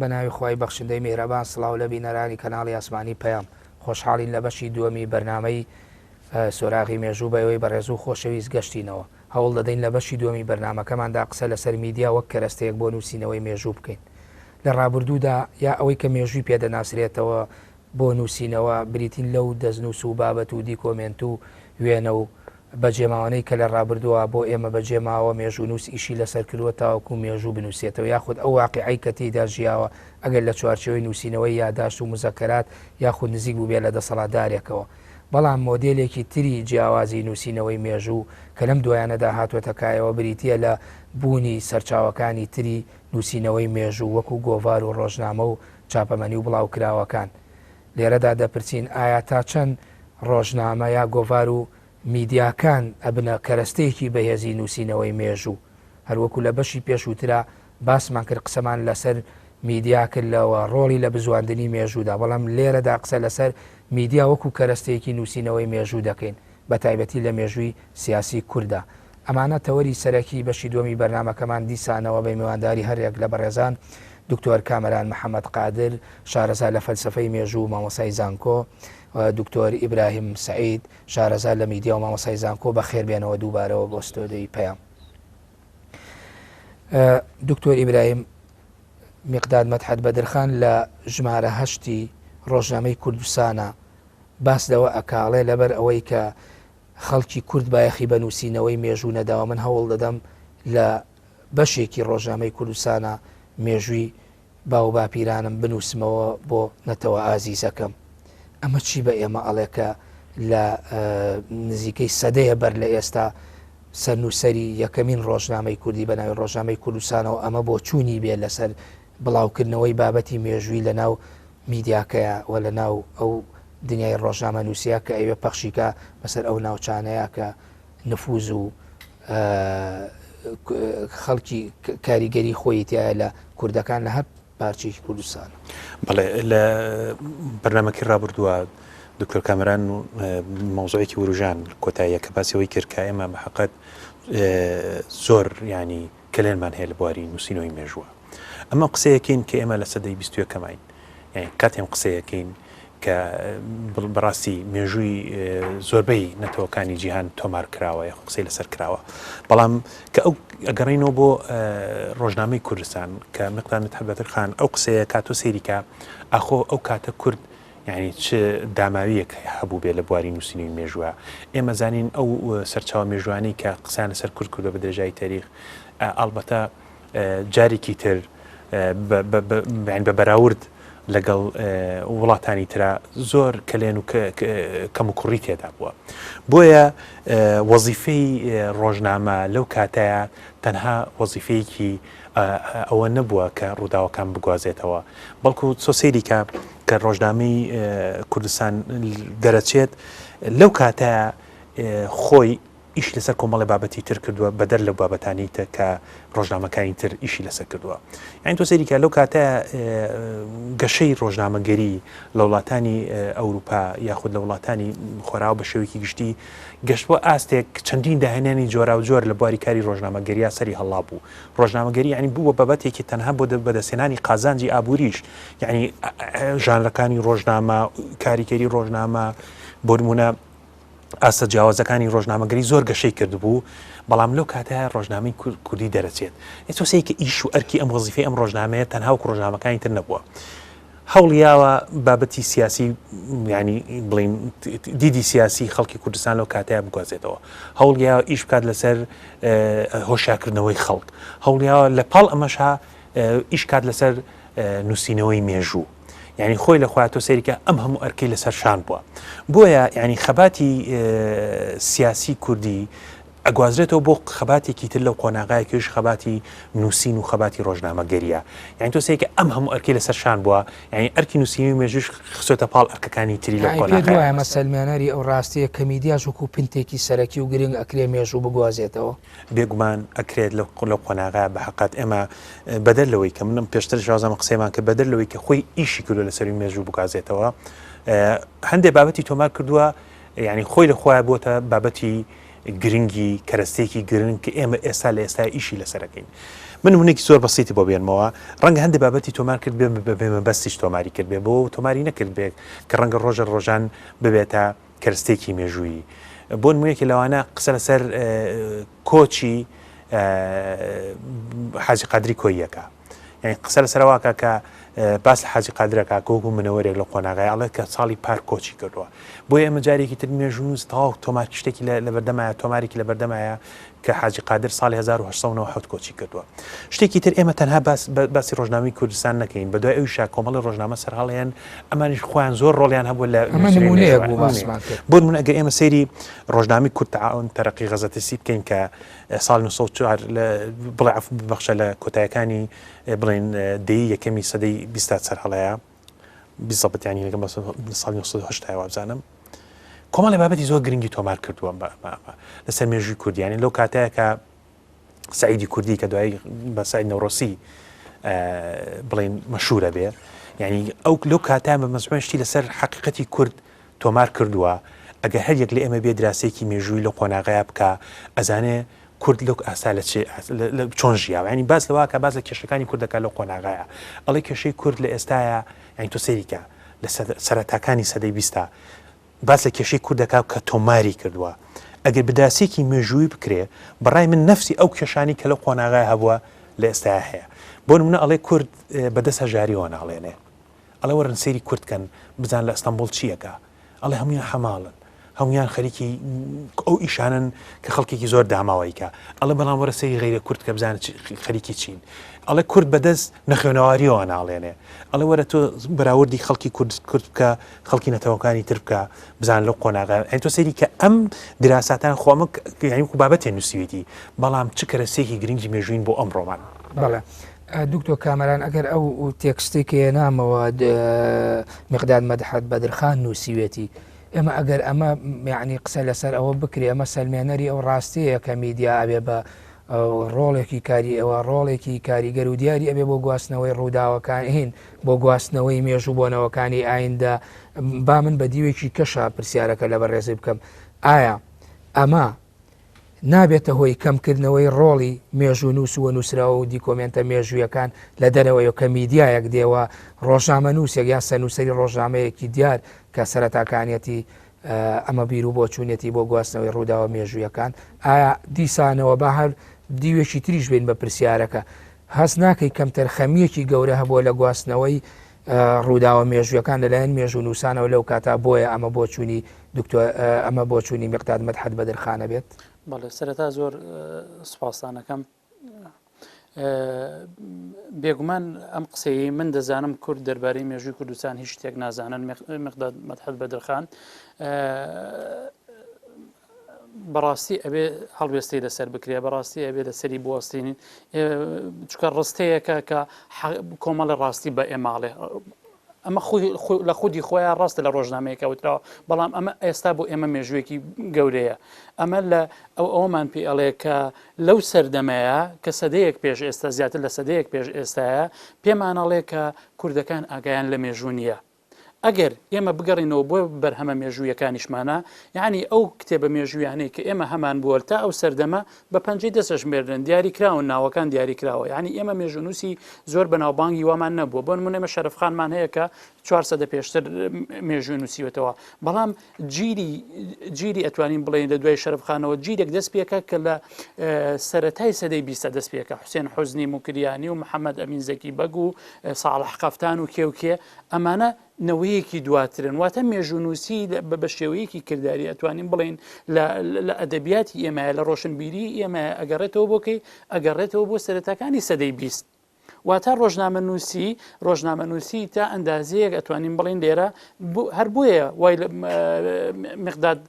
بە ناوی خوای بەخشندەی میهرەبان سڵاو لە بینەرانی کەناڵی ئاسمانی پەیام خۆشحاڵین لە بەشی دووەمی بەرنامەی سۆراغی مێژوو بە ئێوەی بەڕێزو خۆشەویست گەشتینەوە هەوڵ دەدەین لە بەشی دووەمی بەرنامەکەماندا قسە لەسەر میدیا وەک کەرەستەیەک بۆ نووسینەوەی مێژوو بکەین لە ڕابردوودا یا ئەوەی کە مێژووی پێ دەناسرێتەوە بۆ نووسینەوە بریتین لەو دەستنووس و بابەت و دیکۆمێنت و وێنە و بەجێماوانەی کە لە ڕابردووە بۆ ئێمە بەجێماوە مێژوونووس ئیشی لەسەر کردووە تاوەکو مێژوو بنووسێتەوە یاخود ئەو واقیعەی کە تێیدا ژیاوە ئەگەر لە چوارچێوەی نووسینەوەی یاداشت و مزەکەرات یاخود نزیک بووبێ لە دەسەڵاتدارێکەوە. بەڵام مۆدێلێکی تری جیاوازی نووسینەوەی مێژوو کە لەم دوایانەدا هاتووەتە کایەوە بریتییە لە بوونی سەرچاوەکانی تری نووسینەوەی مێژوو وەکو گۆڤار و ڕۆژنامە و چاپەمەنی و بڵاوکراوەکان. لێرەدا دەپرسین ئایا تا چەند ڕۆژنامە یا گۆڤار و میدیاکان ئەبنە کەرەستەیەکی بەهێزی نووسینەوەی مێژوو؟ هەروەکو لە بەشی پێشووترا باسمان کرد قسەمان لەسەر میدیا کرد لە و ڕۆڵی لە بزواندنی مێژوودا، بەڵام لێرەدا قسە لەسەر میدیا وەکو کەرەستەیەکی نووسینەوەی مێژوو دەکەین بەتایبەتی لە مێژووی سیاسی کورددا. ئەمانە تەوەری سەرەکی بەشی دووەمی بەرنامەکەمان دیسانەوە بە میوانداری هەریەک لە بەڕێزان دکتۆر کامەران محەمەد قادر شارەزا لە فەلسەفەی مێژوو و مامۆستای زانکۆ و دکتۆر ئیبراهیم سەعید شارەزا لە میدیا و مامۆستای زانکۆ بەخێر بێنەوە دووبارەوە بۆ ستۆدیۆی پەیام. دکتۆر ئیبراهیم میقداد مەدحەت بەدرخان لە ژمارە هەشتی ڕۆژنامەی کوردستانە باس لەوە ئەکاڵێ لەبەر ئەوەی کە خەڵکی کورد بایەخی بە نووسینەوەی مێژوو نەداوە، من هەوڵ دەدەم لە بەشێکی ڕۆژنامەی کوردستانا مێژووی باووباپیرانم بنووسمەوە بۆ نەتەوە ئازیزەکەم. ئەمە چی بە ئێمە ئەڵێ کە لە نزیکەی سەدەیە بەر لە ئێستا سەرنووسەری یەکەمین ڕۆژنامەی کوردی بە ناوی ڕۆژنامەی کوردستانەوە ئەمە بۆچوونی بێ لەسەر بڵاوکردنەوەی بابەتی مێژووی لە ناو میدیاکەیا و لە ناو ئەو دنیای ڕۆژنامەنووسیە کە ئەیوێ پەخشی کا بەسەر ئەو ناوچانەیا کە نفوز و خەڵکی کاریگەری خۆی تایە لە کوردەکان لە هەر پارچێکی کوردستان. بەڵێ لە بەرنامەکەی ڕابردووە دکتۆر کامەران مەوزوعێکی وروژان کۆتاییە کە باسی ئەوەی کرد کە ئێمە بە حەقەت زۆر ینی کەلێنمان هەیە لە بواری نووسینەوەی مێژووە. ئەمە قسەیەکەین کە ئێمە لە سەدەی بیستویەکەماین. یانی کاتێ ئەم قسەیەکەین کە بەڕاستی مێژووی زۆربەی نەتەوەکانی جیهان تۆمار کراوە یاخۆ قسەی لەسەر کراوە. بەڵام کە ئەو ئەگەڕێینەوە بۆ ڕۆژنامەی کوردستان کە مقداد مدحەت بەدرخان ئەو قسەیە کات تۆ سەیری کە ئاخۆ ئەو کاتە کورد یانی چ داماوییەک هەبووبێ لە بواری نووسینی مێژووە. ئێمە زانین ئەو سەرچاوە مێژووانەی کە قسەیان لەسەر کورد کردووە بە درێژایی تاریخ، ئەڵبەتە جارێکی تر بە بەراورد لەگەڵ وڵاتانی ترا زۆر کەلێن و کەموکوڕی تێدا بووە. بۆیە وەزیفەی ڕۆژنامە لەو کاتەیا تەنها وەزیفەیەکی ئەوە نەبووە کە ڕووداوەکان بگوازێتەوە، بەڵکو تۆ سەیری کە کە ڕۆژنامەی کوردستان دەرەچێت لەو کاتە خۆی ئیش لەسەر کۆمەڵی بابەتی تر کردووە بەدەر لەو بابەتانی تر کە ڕۆژنامەکانی تر ئیشی لەسەر کردووە یعنی تۆ سەیری کە لەو کاتە گەشەی ڕۆژنامەگەری لە وڵاتانی ئەوروپا یاخود لە وڵاتانی خۆراو بە شێوەیەکی گشتی گەشتووە ئاستێک چەندین داهێنانی جۆراوجۆر لە بواری کاری ڕۆژنامەگەریا سەری هەڵابوو ڕۆژنامەگەری یعنی بوو بە بابەتێکی تەنها بۆ بەدەستهێنانی قازانجی ئابووریش یعنی ژانرەکانی ڕۆژنامە کاریگەری ڕۆژنامە بۆ نمونە ئاستە جیاوازەکانی ڕۆژنامەگەری زۆر گەشەی کردبوو بەڵام لەو کاتە ڕۆژنامەی کوردی دەرەچێت ئێ تۆ سەیری کە ئیش و ئەرکی ئەم وەزیفەی ئەم ڕۆژنامەیە تەنها وەکو ڕۆژنامەکانی تر نەبووە هەوڵیاوە بابەتی سیاسی ینی بڵین دیدی سیاسی خەڵکی کوردستان لەو کاتەیە بگوازێتەوە هەوڵیاوە ئیش بکات لەسەر هۆشیارکردنەوەی خەڵک هەوڵیاوە لە پاڵ ئەمەشا ئیش کات لەسەر نووسینەوەی مێژوو یعنی خۆی لە خۆیان تۆ سەیری کە ئەم هەموو ئەرکەی لەسەر شان بووە بۆیە یعنی خەباتی سیاسی کوردی ئەگوازرێتەوە بۆ خەباتێکی تر لەو قۆناغایە کەویش خەباتی نووسین و خەباتی ڕۆژنامەگەریە یانی تۆ سەیرکە ئەم هەموو ئەرکەی لەسەر شان بووە یانی ئەرکی نووسینی و مێژووش خستۆتە پاڵ ئەرکەکانی تری لەو یانی پێت قۆناغەیە. وایە ئەمە سەلمێنەری ئەو ڕاستیە کە میدیاش وەکوو پنتێکی سەرەکی و گرنگ ئەکرێ مێژوو بگوازێتەوە؟ بێگومان ئەکرێت لەو لەو قۆناغە بە حەقت ئێمە بەدەر لەوەی کە منم پێشتر شازەمە قسەیمان کرد بەدەر لەوەی کە خۆی ئیشی کردووە لەسەروی مێژوو بگوازێتەوە هەندێک بابەتی تۆمار کردووە یانی خۆی لە خۆیان بۆتە بابەتی. گرنگی کەرەستەیەکی گرنگ کە ئێمە ئێستا لە ئێستا ئیشی لەسەرەکەین من نمونێکی زۆر بەسیتی بۆ بێنمەوە ڕەنگە هەندێک بابەتی تۆمار کرد بێ بە مەبەستیش تۆماری کرد بێ بۆ تۆماری نەکرد بێت کە ڕەنگە ڕۆژە ڕۆژان ببێتە کەرستێکی مێژوویی بۆ نمونێکی لەوانە قسە لەسەر کۆچی حاجی قادری کۆییەکە یعنی قسە لەسەر واکە کە باس لە حاجی قادرەکە کۆک و منەوەرێک لە قۆناغای ئەڵێت کە ساڵی پار کۆچی کردووە بۆیە ئێمە جارێکی تر مێژوونووس تەواو تۆمار شتێکی لە بەردەمایە تۆمارێکی لە بەردەمایە کە حاجی قادر ساڵی 1970 کۆچی کردووە شتێکی تر ئێمە تەنها باس باسی ڕۆژنامەی کوردستان نەکەین بە دوای ئەویشا کۆمەڵی ڕۆژنامە سەرهەڵێن ئەمانیش خۆیان زۆر ڕۆڵیان هەبوو لە ئەمە نمونەیەک بوو باسمان کرد بۆ نمونە ئەگەر ئێمە سەیری ڕۆژنامەی کورد تەعاون تەرەقی غەزەتەسی بکەین کە ساڵی 1904 لە بڵێ عەفو ببەخشە لە کۆتایەکانی بڵێن دەیەی یەکەمی سەدەی بیستا سەرهەڵەیە بالضبط یانی لەگەڵ ساڵی 1970 وابزانم کۆمەڵی بابەتی زۆر گرنگی تۆمار کردووە لەسەر مێژووی کوردیانی لەو کاتەیە کە سعیدی کوردی کە دوایی بە سعید نەورۆسی بڵین مەشهورە بێ یعنی ئەو لەو کاتە بە مەزموعە شتی لەسەر حقیقەتی کورد تۆمار کردووە ئەگەر هەر یەک لە ئێمە بێ دراسەیەکی مێژووی لە قۆناغەیە بکە ئەزانێ کورد لەو ئاستا لە چێ چۆن ژیاوە ینی باس لەواکە باس لە کێشەکانی کوردەکە لەو قۆناغەیە ئەڵێ کێشەی کورد لە ئێستاە یعنی تۆ سەیریکە لە سەرەتاکانی سەدەی بیستا باس لە کێشەی کورد دەکا کە تۆماری کردووە ئەگەر بدراسێکی مێژووی بکرێ بەڕای من نەفسی ئەو کێشانی کە لەو قۆناغای هەبووە لە ئێستایا هەیە بۆ نمونە ئەڵێ کورد بەدەست هەژاریەوە ناڵێنێ ئەڵێ وەرن سەیری کورد کەن بزان لە ئەستەمبوڵ چی ئەکا ئەڵێ هەموویان حەماڵن هەموویان خەریکی ئەو ئیشانن کە خەڵکێکی زۆر داماوە ئەیکا ئەڵێ بەڵام وەرە سەیری غەیرە کورد کە بزانە خەریکی چین ئەڵێ کورد بەدەست نەخوێنەواریەوە ناڵێنێ ئەڵێ وەرە تۆ بەراوردی خەڵکی کورد کورد بکە خەڵکی نەتەوەکانی تر بکە بزان لەو قۆناغە ئەی تۆ سەیری کە ئەم دراساتان خۆمە یعنی وەکو بابەتێ نووسیوێتی بەڵام چ کەرەسێکی گرنگی مێژوین بۆ ئەم ڕۆمان بەڵێ دکتۆر کامەران ئەگەر ئەو تێکستەی کە هێنامەوە میقداد مەدحەت بەدرخان نووسیوێتی ئێمە ئەگەر ئەمە یعنی قسە لەسەر ئەوە بکرێ ئەمە سەلمێنەری ئەو ڕاستەیە کە میدیا ئەبێ بە ڕۆڵێکی کاری ئەوە ڕۆڵێکی کاریگەر و دیاری ئەبێ بۆ گواستنەوەی ڕووداوەکان هین بۆ گواستنەوەی مێژوو بۆنەوەکانی ئایندە با من بە دیوێکی کەشە پرسیارەکە لە بەڕێزی بکەم ئایا ئەمە نابێتە هۆی کەمکردنەوەی ڕۆڵی مێژوونووس و نووسراوە و دیکۆمێنتە مێژوویەکان لە دەرەوەی کە میدیایەک دێ و ڕۆژنامەنووسێک یان سەرنووسەری ڕۆژنامەیەکی دیار کە سەرەتاکانیەتی ئەمە بیر و بۆچوونیەتی بۆ گواستنەوەی ڕووداوە مێژوویەکان ئایا دیسانەوە با هەر دیوێکی تریش بین بە پرسیارەکە هەست ناکەی کەمتەرخەمییەکی گەورە هەبووە لە گواستنەوەی ڕووداوە مێژوویەکان لەلایەن مێژوونووسانەوە لەو کاتە بۆیە ئەمە بۆچوونی دکتۆر ئەمە بۆچوونی میقداد مەدحەت بەدرخانە بێت؟ بەڵێ سەرەتا زۆر سوپاستان ئەکەم. بێگومان ئەم قسەیەی من دەزانم کورد دەربارەی مێژووی کوردستان هیچ شتێک نازانن مقداد مەدحەت بەدرخان بەڕاستی ئەبێ هەڵوێستەی لەسەر بکرێ بەڕاستی ئەبێ لەسەری بوەستینین چکە ڕستەیەکە کە کۆمەڵی ڕاستی بە ئێماڵێ ئەمە لە خودی خۆیان ڕاستە لە ڕۆژنامەیەکە وتراوە بەڵام ئەمە ئێستا بۆ ئێمە مێژوویەکی گەورەیە ئەمە لە ئەو ئەومان پێ ئەڵێ کە لەو سەردەمەیە کە سەدەیەک پێش ئێستا زیاتر لە سەدەیەک پێش ئێستاە پێمانەڵێ کە کوردەکان ئاگایان لە مێژوو نییە ئەگەر ئێمە بگەڕینەوە بۆ بەرهەمە مێژوویەکانیشمانە، یەعنی ئەو کتێبە مێژوویانەی کە ئێمە هەمان بووە تا ئەو سەردەمە بە پەنجەی دەست ئەژمێررێن، دیاریکراون، ناوەکان دیاریکراوە، یەعنی ئێمە مێژوونووسی زۆر بەناوبانگی وامان نەبووە، بۆ نموونە ئێمە شەرەفخانمان هەیە کە چوار سەدە پێشتر مێژووی نووسیوەتەوە، بەڵام جیلی جیلی ئەتوانین بڵێین لە دوای شەرەفخانەوە جیلێک دەست پێکا کە لە سەرەتای سەدەی بیستە دەست پێکا، حوسێن حوزنی موکریانی و محەممەد ئەمین زەکی بەگ و ساڵح قەفتان و کێ و کێ، ئەمانە نەوەیەکی دواترن، واتە مێژوونووسی بە شێوەیەکی کرداری ئەتوانین بڵێین لە ئەدەبیاتی ئێمەیە، لە ڕۆشنبیریی ئێمەیە ئەگەڕێتەوە بۆ کەی؟ ئەگەڕێتەوە بۆ سەرەتاکانی سەدەی 20. واتە ڕۆژنامەنووسی ڕۆژنامەنووسی تا ئەندازەیەک ئەتوانین بڵێین لێرە هەر بۆیە وای مقداد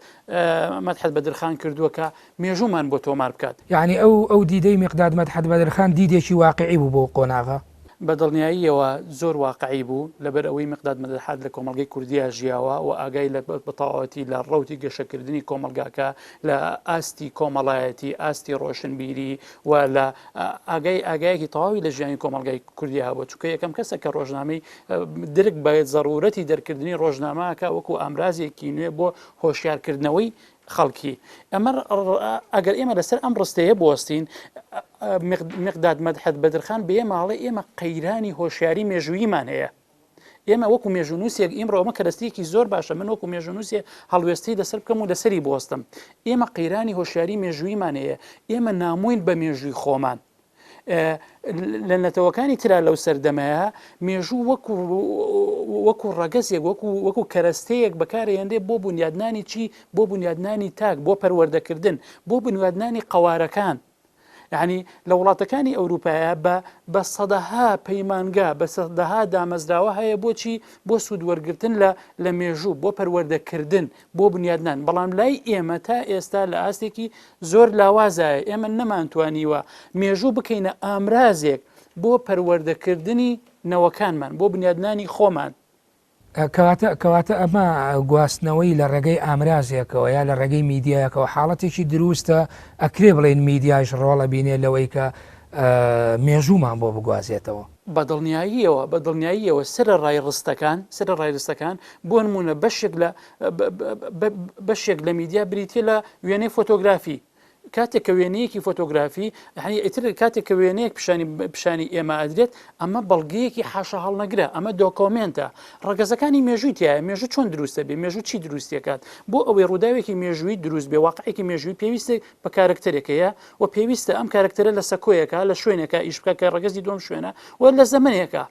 مەدحەت بەدرخان کردووە کە مێژوومان بۆ تۆمار بکات. یەعنی ئەو ئەو دیدەی میقداد مەدحەت بەدرخان دیدێکی واقیعی بوو بۆ قۆناغە؟ بە دڵنیاییەوە زۆر واقعی بوو، لەبەر ئەوەی میقداد مەدحەت لە کۆمەڵگەی کوردیا ژیاوە و ئاگای لە بە تەواوەتی لە ڕەوتی گەشەکردنی کۆمەڵگاکە لە ئاستی کۆمەڵایەتی، ئاستی ڕۆشنبیری و لە ئاگای ئاگایەکی تەواوی لە ژیانی کۆمەڵگای کوردیا هەبووە، چونکە یەکەم کەسە کە ڕۆژنامەی درک بە زەروورەتی دەرکردنی ڕۆژنامە ئەکا وەکوو ئامرازێکی نوێ بۆ هۆشیارکردنەوەی. خەڵکی. ئەمە ئەگەر ئێمە لەسەر ئەم ڕستەیە بوەستین، میقداد مەدحەت بەدرخان بە ئێمە ئەڵێ ئێمە قەیرانی هۆشیاری مێژووییمان هەیە. ئێمە وەکو مێژوونووسێک ئیمڕۆ ئەمە کەرەستەیەکی زۆر باشە من وەکو مێژوونووسێ هەڵوێستەی لەسەر بکەم و لەسەری بوەستم. ئێمە قەیرانی هۆشیاری مێژووییمان هەیە. ئێمە نامۆین بە مێژووی خۆمان. لە نەتەوەکانی ترا لەو سەردەمەیە مێژوو وەکو وەکو ڕەگەزێک وەکو وەکو کەرەستەیەک بەکارێنرێ بۆ بونیادنانی چی بۆ بونیادنانی تاک بۆ پەروەردەکردن بۆ بنیادنانی قەوارەکان یعنی لە وڵاتەکانی ئەوروپایە بە بە سەدەها پەیمانگا بە سەدەها دامەزراوە هەیە بۆچی بۆ سوود وەرگتن لە لە مێژوو بۆ پەروەردەکردن بۆ بنیادنان، بەڵام لای ئێمە تا ئێستا لە ئاستێکی زۆر لاوازایە، ئێمە نەمانتوانیوە مێژوو بکەینە ئامرازێک بۆ پەروەردەکردنی نەوەکانمان، بۆ بنیادنانی خۆمان. کەواتە کەواتە ئەمە گواستنەوەی لە ڕێگەی ئامرازێکەوە یا لە ڕێگەی میدیایەکەوە حاڵەتێکی دروستە، ئەکرێ بڵێین میدیایش ڕۆڵ ئەبینێ لەوەی کە مێژوومان بۆ بگوازێتەوە. بە دڵنیاییەوە، بە دڵنیاییەوە سەرەڕای ڕستەکان، سەرەڕای ڕستەکان، بۆ نموونە بەشێک لە بەشێک لە میدیا بریتییە لە وێنەی فۆتۆگرافی. کاتێک کە وێنەیەکی فۆتۆگرافی، یانی ئیتر کاتێک کە وێنەیەک پیشانی پیشانی ئێمە ئەدرێت، ئەمە بەڵگەیەکی حاشاهەڵنەگرە، ئەمە دۆکۆمێنتە. ڕەگەزەکانی مێژووی تیایە، مێژوو چۆن دروست دەبێ، مێژوو چی دروستی ئەکات. بۆ ئەوەی ڕووداوێکی مێژوویی دروست بێ، واقعێکی مێژوویی پێویستە بە کارەکتەرێک هەیە و پێویستە ئەم کارەکتەرە لە سەکۆیەکا، لە شوێنێکا ئیش بکات کە ڕەگەزی دووەم شوێنە و لە زەمەنێکا.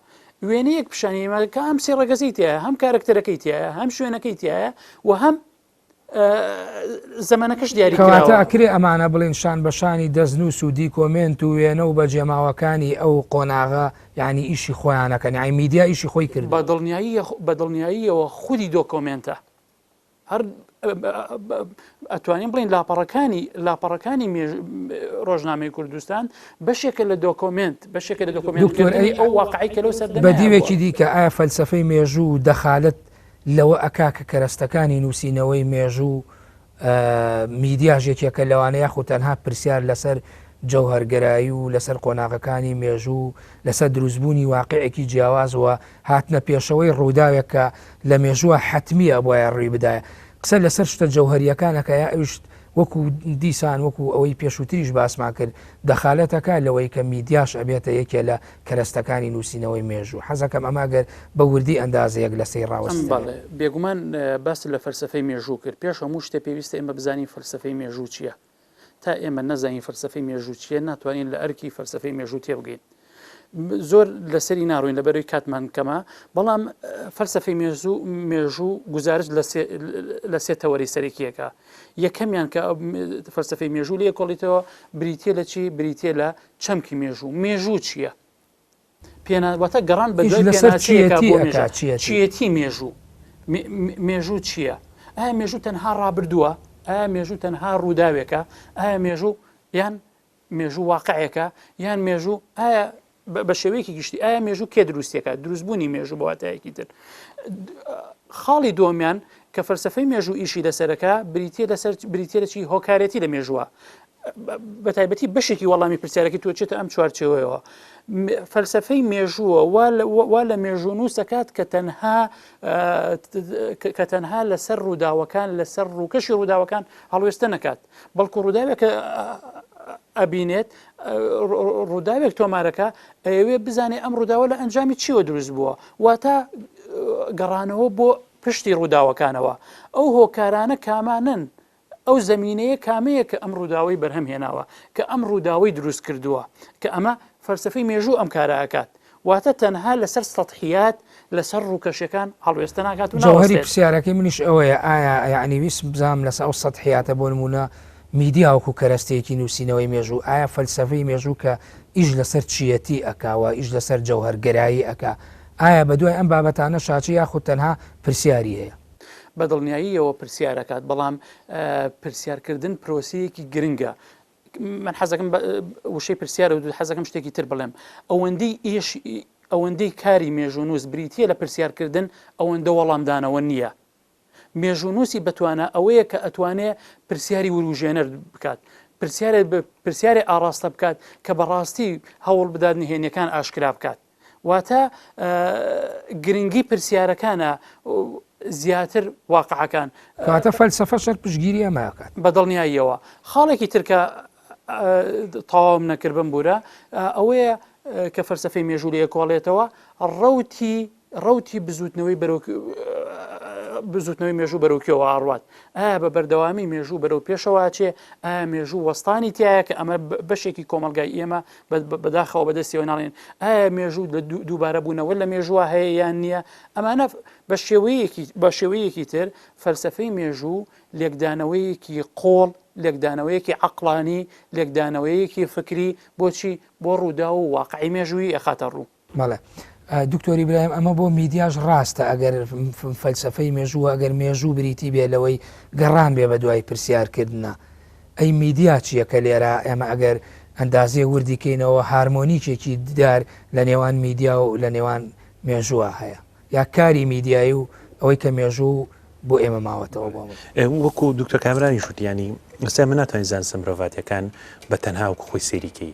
وێنەیەک پیشانی ئێمە کە ئەم سێ ڕەگەزەی تیایە، هەم کارەکتەرەکەی تیایە، هەم شوێنەکەی تیایە و هەم زەمەنەکەش دیاری کراوە. کەواتە ئەکرێ ئەمانە بڵێین شان بە شانی دەستنووس و دیکۆمێنت و وێنە و بەجێماوەکانی ئەو قۆناغە یانی ئیشی خۆیان ئەکەن یانی میدیا ئیشی خۆی کردووە. بە دڵنیاییەوە خودی دۆکۆمێنتە. هەر ئەتوانین بڵین لاپەڕەکانی لاپەڕەکانی ڕۆژنامەی کوردستان بەشێکە لە دۆکۆمنت بەشێکە لە دۆکۆمنت دکتۆر ئەی ئەو واقعی کە لەو سەردەمە بە دیوێکی دیکە ئایا فەلسفەی مێژوو و دەخالەت لەوە ئەکا کە کەرەستەکانی نووسینەوەی مێژوو میدیاش یەکێکە لەوانە یاخود تەنها پرسیار لەسەر جەوهەرگەرایی و لەسەر قۆناغەکانی مێژوو لەسەر دروستبوونی واقعێکی جیاواز و هاتنە پێشەوەی ڕووداوێک کە لە مێژووە حەتمییە ئەبوایە ڕووی بدایە قسە لەسەر شتە جەوهەرییەکان ئەکا یا ئەویش وەکو دیسان وەکو ئەوەی پێشووتریش باسمان کرد دەخالەت ئەکا لەوەی کە میدیاش ئەبێتە یەکێ لە کەرەستەکانی نووسینەوەی مێژوو حەزەکەم ئەمە گەر بە وردی ئەندازەیەک لەسەی ڕاوەستیت. بەڵێ بێگومان باست لە فەلسەفەی مێژوو کرد پێش هەموو شتێ پێویستە ئێمە بزانین فەلسەفەی مێژوو چییە؟ تا ئێمە نەزانین فەلسەفەی مێژوو چییە ناتوانین لە ئەرکی فەلسەفەی مێژوو تێبگەین زۆر لەسەری ناڕوین لە بەروی کاتمان کەمە بەڵام فەلسەفەی مێژوو مێژوو گوزارش لە سێ تەوەری سەرەکیەکە یەکەمیان کە فەلسەفەی مێژوو لێ کۆڵیتەوە بریتە لە چی بریتە لە چەمکی مێژوو مێژوو چییە؟ پێنا واتە گەڕان بە دوای لەسەر پێناسەیەکە چیەتی بۆ ئەکا مێژوو چیەتی؟ چیەتی مێژوو مێژوو چییە؟ ئایا مێژوو تەنها ڕابردووە؟ ئایا مێژوو تەنها ڕووداوێکە؟ ئایا مێژوو یان مێژوو واقعێکە؟ یان مێژوو ئایا بە شێوەیەکی گشتی ئایا مێژوو کێ دروستێکە؟ دروستبوونی مێژوو بە واتایەکی تر خاڵی دووەمیان کە فەلسەفەی مێژوو ئیشی لەسەرەکە بریتە لەسەر بریتە لە چی هۆکارێتی لە مێژووە بە تایبەتی بەشێکی وەڵامی پرسیارەکەی تۆ چێتە ئەم چوارچێوەیەوە فەلسفەی مێژووە وا لە مێژوونووس دەکات کە تەنها کە تەنها لەسەر ڕووداوەکان لەسەر ڕووکەشی ڕووداوەکان هەڵوێستە نەکات بەڵکو ڕووداوێک ئەبینێت ڕووداوێک تۆمارەکە ئەوێ بزانێ ئەم ڕووداوە لە ئەنجامی چیوە دروست بووە واتە گەڕانەوە بۆ پشتی ڕووداوەکانەوە ئەو هۆکارانە کامانن ئەو زەمینەیە کامەیە کە ئەم ڕووداوەی بەرهەم هێناوە، کە ئەم ڕووداوەی دروست کردووە، کە ئەمە فەلسەفەی مێژوو ئەم کارە ئەکات. واتە تەنها لەسەر سەتحیات، لەسەر ڕووکەشەکان هەڵوێستە ناکات و جەوهەری ناوەستێت. پرسیارەکەی منیش ئەوەیە ئایا یەعنی ویستم بزانم لەسەر ئەو سەتحیاتە بۆ نموونە میدیا وەکوو کەرەستەیەکی نووسینەوەی مێژوو ئایا فەلسەفەی مێژوو کە ئیش لەسەر چییەتی ئەکا و ئیش لەسەر جەوهەرگەرایی ئەکا ئایا بەدوای ئەم بابەتانەشا چی یاخود تەنها پرسیاری هەیە؟ بە دڵنیاییەوە پرسیار ئەکات، بەڵام پرسیارکردن پرۆسەیەکی گرنگە. من حەزەکەم وشەی پرسیار و حەزەکەم شتێکی تر بڵێم ئەوەندەی ئیش ئەوەندەی کاری مێژوونووس بریتە لە پرسیارکردن ئەوەندە وەڵامدانەوە نییە. مێژوونووسی بەتوانە ئەوەیە کە ئەتوانێ پرسیاری وروژێنەر بکات پرسیارێ پرسیارێ ئاڕاستە بکات کە بەڕاستی هەوڵ بدات نهێنیەکان ئاشکرا بکات. واتە گرنگی پرسیارەکانە. زیاتر واقعەکان. کەواتە فەلسەفەش هەر پشتگیری ئەمە ئەکات. بە دڵنیاییەوە. خاڵێکی تر کە تەواوم نەکرد بمبورە ئەوەیە کە فەلسەفەی مێژوو لێکۆڵێتەوە ڕەوتی ڕەوتی بزوتنەوەی بەرەو بزوتنەوەی مێژوو بەرەو کوێوە ئاڕوات ئایا بە بەردەوامی مێژوو بەرەو پێشەوە ئەچێ ئایا مێژوو وەستانی تایە کە ئەمە بەشێکی کۆمەلگای ئێمە بەداخەوە بەدەستیەوە ناڵێن ئایا مێژوو لە دووبارە بوونەوە لە مێژووە هەیە یان نییە ئەمانە بە شێوەیەکی بە شێوەیەکی تر فەلسفەی مێژوو لێکدانەوەیەکی قۆڵ لێکدانەوەیەکی عقلانی لێکدانەوەیەکی فکری بۆچی بۆ ڕوودا و واقعی مێژووی ئەخاتە ڕوو. بەڵێ دکتۆر ئیبراهیم ئەمە بۆ میدیاش ڕاستە ئەگەر فەلسەفەی مێژوو ئەگەر مێژوو بریتی بێ لەوەی گەڕان بێ بە دوای پرسیارکردە ئەی میدیا چییە کە لێرە ئێمە ئەگەر ئەندازەیە وردی کەینەوە هارمۆنیکێکی دیار لە نێوان میدیا و لە نێوان مێژووە هەیە یا کاری میدیایی و ئەوەی کە مێژوو بۆ ئێمە ماوەتەوە بۆ وەکو دکتۆر کامرانیش وتی ینی ئێستا من ناتوانین زانستە مرۆڤاتیەکان بە تەنها وەکو خۆی سەیری کەی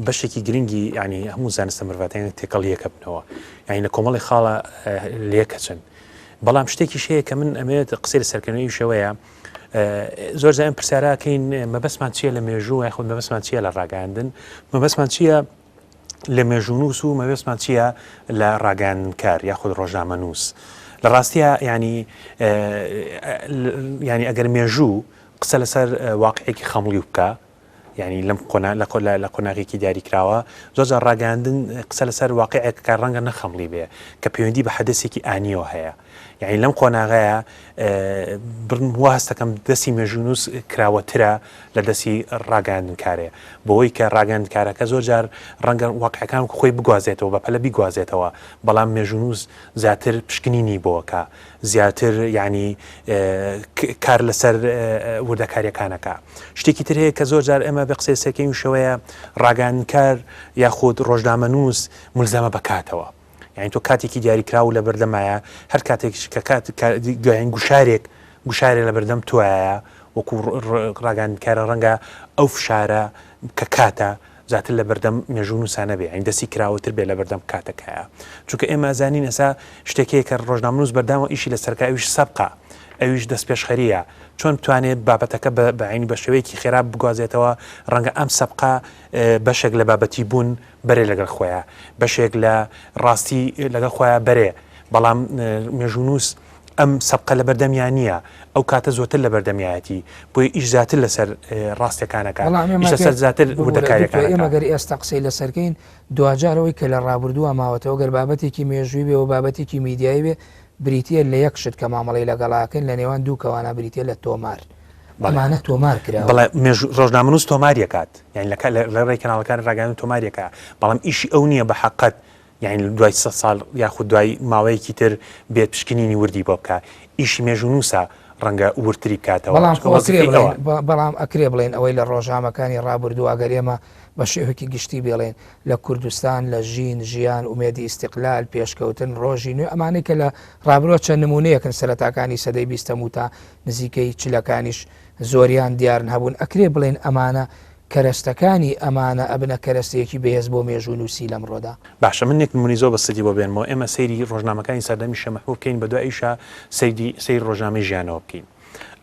بەشێکی گرنگی ینی هەموو زانستە مرۆڤاتیان تێکەڵ یەکە بنەوە یعنی لە کۆمەڵی خاڵە لێکەچن بەڵام شتێکیش هەیە کە من ئەمێت قسەی لەسەرکردنەوەی شەوەیە زۆر زیان پرسیاراکەین مەبەستمان چییە لە مێژوو یاخود مەبەستمان چییە لە ڕاگەاندن مەبەستمان چییە لە مێژوونووس و مەبەستمان چییە لە ڕاگەیاندنکار یاخود ڕۆژنامەنووس؟ لە ڕاستیا یانی یانی ئەگەر مێژوو قسە لەسەر واقعێکی خەمڵیو بکا یانی لەم قۆنا لە لە قۆناغێکی دیاریکراوە زۆر جار ڕاگەیاندن قسە لەسەر واقعێک کە ڕەنگە نەخەمڵی بێ کە پەیوەندی بە حەدەسێکی ئانیەوە هەیە یانی لەم قۆناغەیە وا هەستەکەم دەستی مێژوونووس کراوەترە لە دەستی ڕاگەیاندنکارێ بەوەی کە ڕاگەیاندکارەکە زۆر جار ڕەنگە واقعەکان خۆی بگوازێتەوە بە پەلە بیگوازێتەوە بەڵام مێژوونووس زیاتر پشکنینی بۆکە زیاتر یعنی کار لەسەر وردەکاریەکانەکە شتێکی تر هەیە کە زۆر جار ئێمە بە قسەی سەکەین شەوەیە ڕاگەیاندکار یاخود ڕۆژنامەنووس ملزەمە بەکاتەوە یانی تۆ کاتێکی دیاریکراو لە بەردەمایە هەر کاتێکیش کە کات دوایین گوشارێک گوشارێ لە بەردەم تۆیە وەکو ڕاگەیاندنکارە ڕەنگە ئەو فشارە کە کاتە زیاتر لە بەردەم مێژوونووسا نەبێ یانی دەستی کراوەتر بێ لە بەردەم کاتەکەیە چونکە ئێمە زانین ئێستا شتێک هەیە کە ڕۆژنامەنووس بەردەوام ئیشی لەسەرکە ئەویش سەبقە ئەویش دەستپێشخەریە چۆن بتوانێت بابەتەکە بە عینی بە شێوەیەکی خێرا بگوازێتەوە ڕەنگە ئەم سەبقە بەشێک لە بابەتی بوون بەرێ لەگەڵ خۆیا، بەشێک لە ڕاستی لەگەڵ خۆیا بەرێ، بەڵام مێژوونووس ئەم سەبقە لە بەردەمیا نییە، ئەو کاتە زۆرتر لە بەردەمیایەتی، بۆیە ئیش زیاتر لەسەر ڕاستیەکان ئەکا، بەڵام ئێمە ئیش لەسەر گەر زیاتر ببورە وردەکاریەکان دکتۆر ئێمە ئەکا. گەر ئێستا قسەی لەسەر کەین دواجار ئەوەی کە لە ڕابردووە ماوەتەوە گەر بابەتێکی مێژووی بێ و بابەتێکی میدیایی بێ بریتییە لە یەک شت کە مامەڵەی لەگەڵا ئەکەین لە نێوان دوو کەوانە بریتییە لە تۆمار. بەڵێ. ئەمانە تۆمار کراون. بەڵێ مێژوو ڕۆژنامەنووس تۆماری ئەکات. یانی لە لە ڕێی کەناڵەکانی ڕاگەیاندن تۆماری ئەکا بەڵام ئیشی ئەو نییە بە حەقەت یانی دوای سە ساڵ یاخود دوای ماوەیەکی تر بێت پشکنینی وردی بۆ بکا ئیشی مێژوونووسە ڕەنگە وردتری بکاتەوە بەڵام چونکە خۆ ئەکرێ وەزیفەی بڵێین ئەوە. بەڵام ئەکرێ بڵێین ئەوەی لە ڕۆژامەکانی ڕابردوو ئەگەر ئێمە بە شێوەیەکی گشتی بێڵێین لە کوردستان لە ژین، ژیان، ئومێدی ئیستیقلال، پێشکەوتن، ڕۆژی نوێ ئەمانەی کە لە ڕابرووە چەند نموونەیەکن سەرەتاکانی سەدەی بیستەم و تا نزیکەی چلەکانیش زۆریان دیارن هەبوون، ئەکرێ بڵێین ئەمانە کەرەستەکانی ئەمانە ئەبنە کەرەستەیەکی بەهێز بۆ مێژوونووسی لەمڕۆدا؟ باشە من یەک نمونەی زۆر بەسیتی بۆ بێنمەوە، ئێمە سەیری ڕۆژنامەکانی سەردەمی شێخ مەحموود بکەین بەدوایشا سەیری سەیری ڕۆژنامەی ژیانەوە بکەین.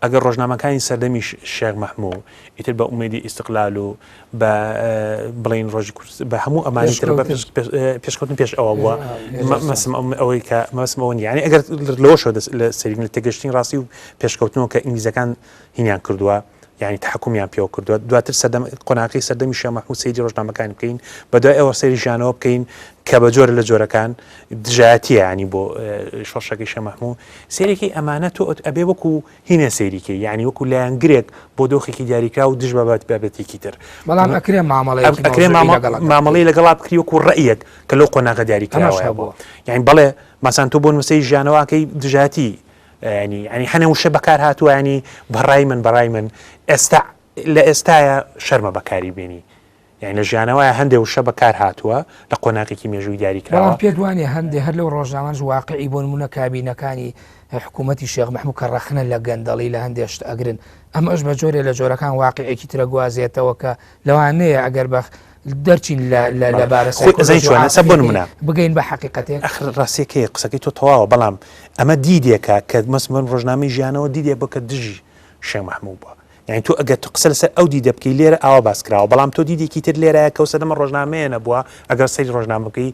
ئەگەر ڕۆژنامەکانی سەردەمی شێخ مەحموو ئیتر بە ئومێدی ئیستقلال و بە بڵێین ڕۆژی کورد بە هەموو ئەمانی تر بە پێشکەوتن پێش ئەوە بووە مەسم ئەوەی کە مەسم ئەوە نییە یانی ئەگەر لەوەشەوە دەست لە سەیری لە تێگەشتنی ڕاستی و پێشکەوتنەوە کە ئینگلیزەکان هینیان کردووە یعنی تحکمیان پێوە کردووە دواتر سەردەم قۆناغی سەردەمی شێخ مەحموود سەیری ڕۆژنامەکانی بکەین بە دوای ئەوە سەیری ژیانەوە بکەین کە بە جۆرە لە جۆرەکان دژایەتیە ینی بۆ شۆڕشەکەی شێخ مەحموود سەیرێکی ئەمانە تۆ ئەبێ وەکو هینە سەیریکەی یعنی وەکو لایەنگرێک بۆ دۆخێکی دیاریکراو دژ بە بابەتێکی تر بەڵام ئەکرێ مامەڵەیەکی ئەکرێ مەوزوعی لەگەڵ بکرێ. مامەڵەی لەگەڵا بکری وەکو ڕەئیەک کە لەو قۆناغە ئەمەش دیاریکراوە هەبووە. یعنی بەڵێ ماسان تۆ بۆ نووسەی ژیانەوەکەی دژایەتی ینی ینی هەنێ وشە بەکار هاتووە ینی بەڕای من بەڕای من ئێستا لە ئێستاە شەرمە بەکاری بێنی یانی لە ژیانەوەیە هەندێ وشە بەکار هاتووە لە قۆناغێکی مێژووی دیاری کراوە. بەڵام پێت وانیە هەندێ هەر لەو ڕۆژنامانەش واقعی بۆ نموونە کابینەکانی حکوومەتی شێخ مەحموو کە ڕەخنە لە گەندەڵی لە هەندێ شت ئەگرن ئەمەش بە جۆرێ لە جۆرەکان واقعێکی ترە گوازێتەوە کە لەوانەیە ئەگەر بە دەرچین لە لە لە بارە خۆی ئەزانی سایکۆلۆژی و چۆنە ئێستا بۆ عاتفیەکەی نمونە بگەین بە حەقیقەتێک؟ ئەخر ڕاستیەکەی قسەکەی تۆ تەواوە بەڵام ئەمە دیدێکە کە مەسمەن ڕۆژنامەی ژیانەوە دیدێ بۆ کە دژی شێخ مەحموو بووە یانی تۆ ئەگەر تۆ قسە لەسەر ئەو دیدە بکەی لێرە ئاوا باس کراوە بەڵام تۆ دیدێکی تر لێرایە کەو سەدەمە ڕۆژنامەیە نەبووە ئەگەر سەیری ڕۆژنامە بکەی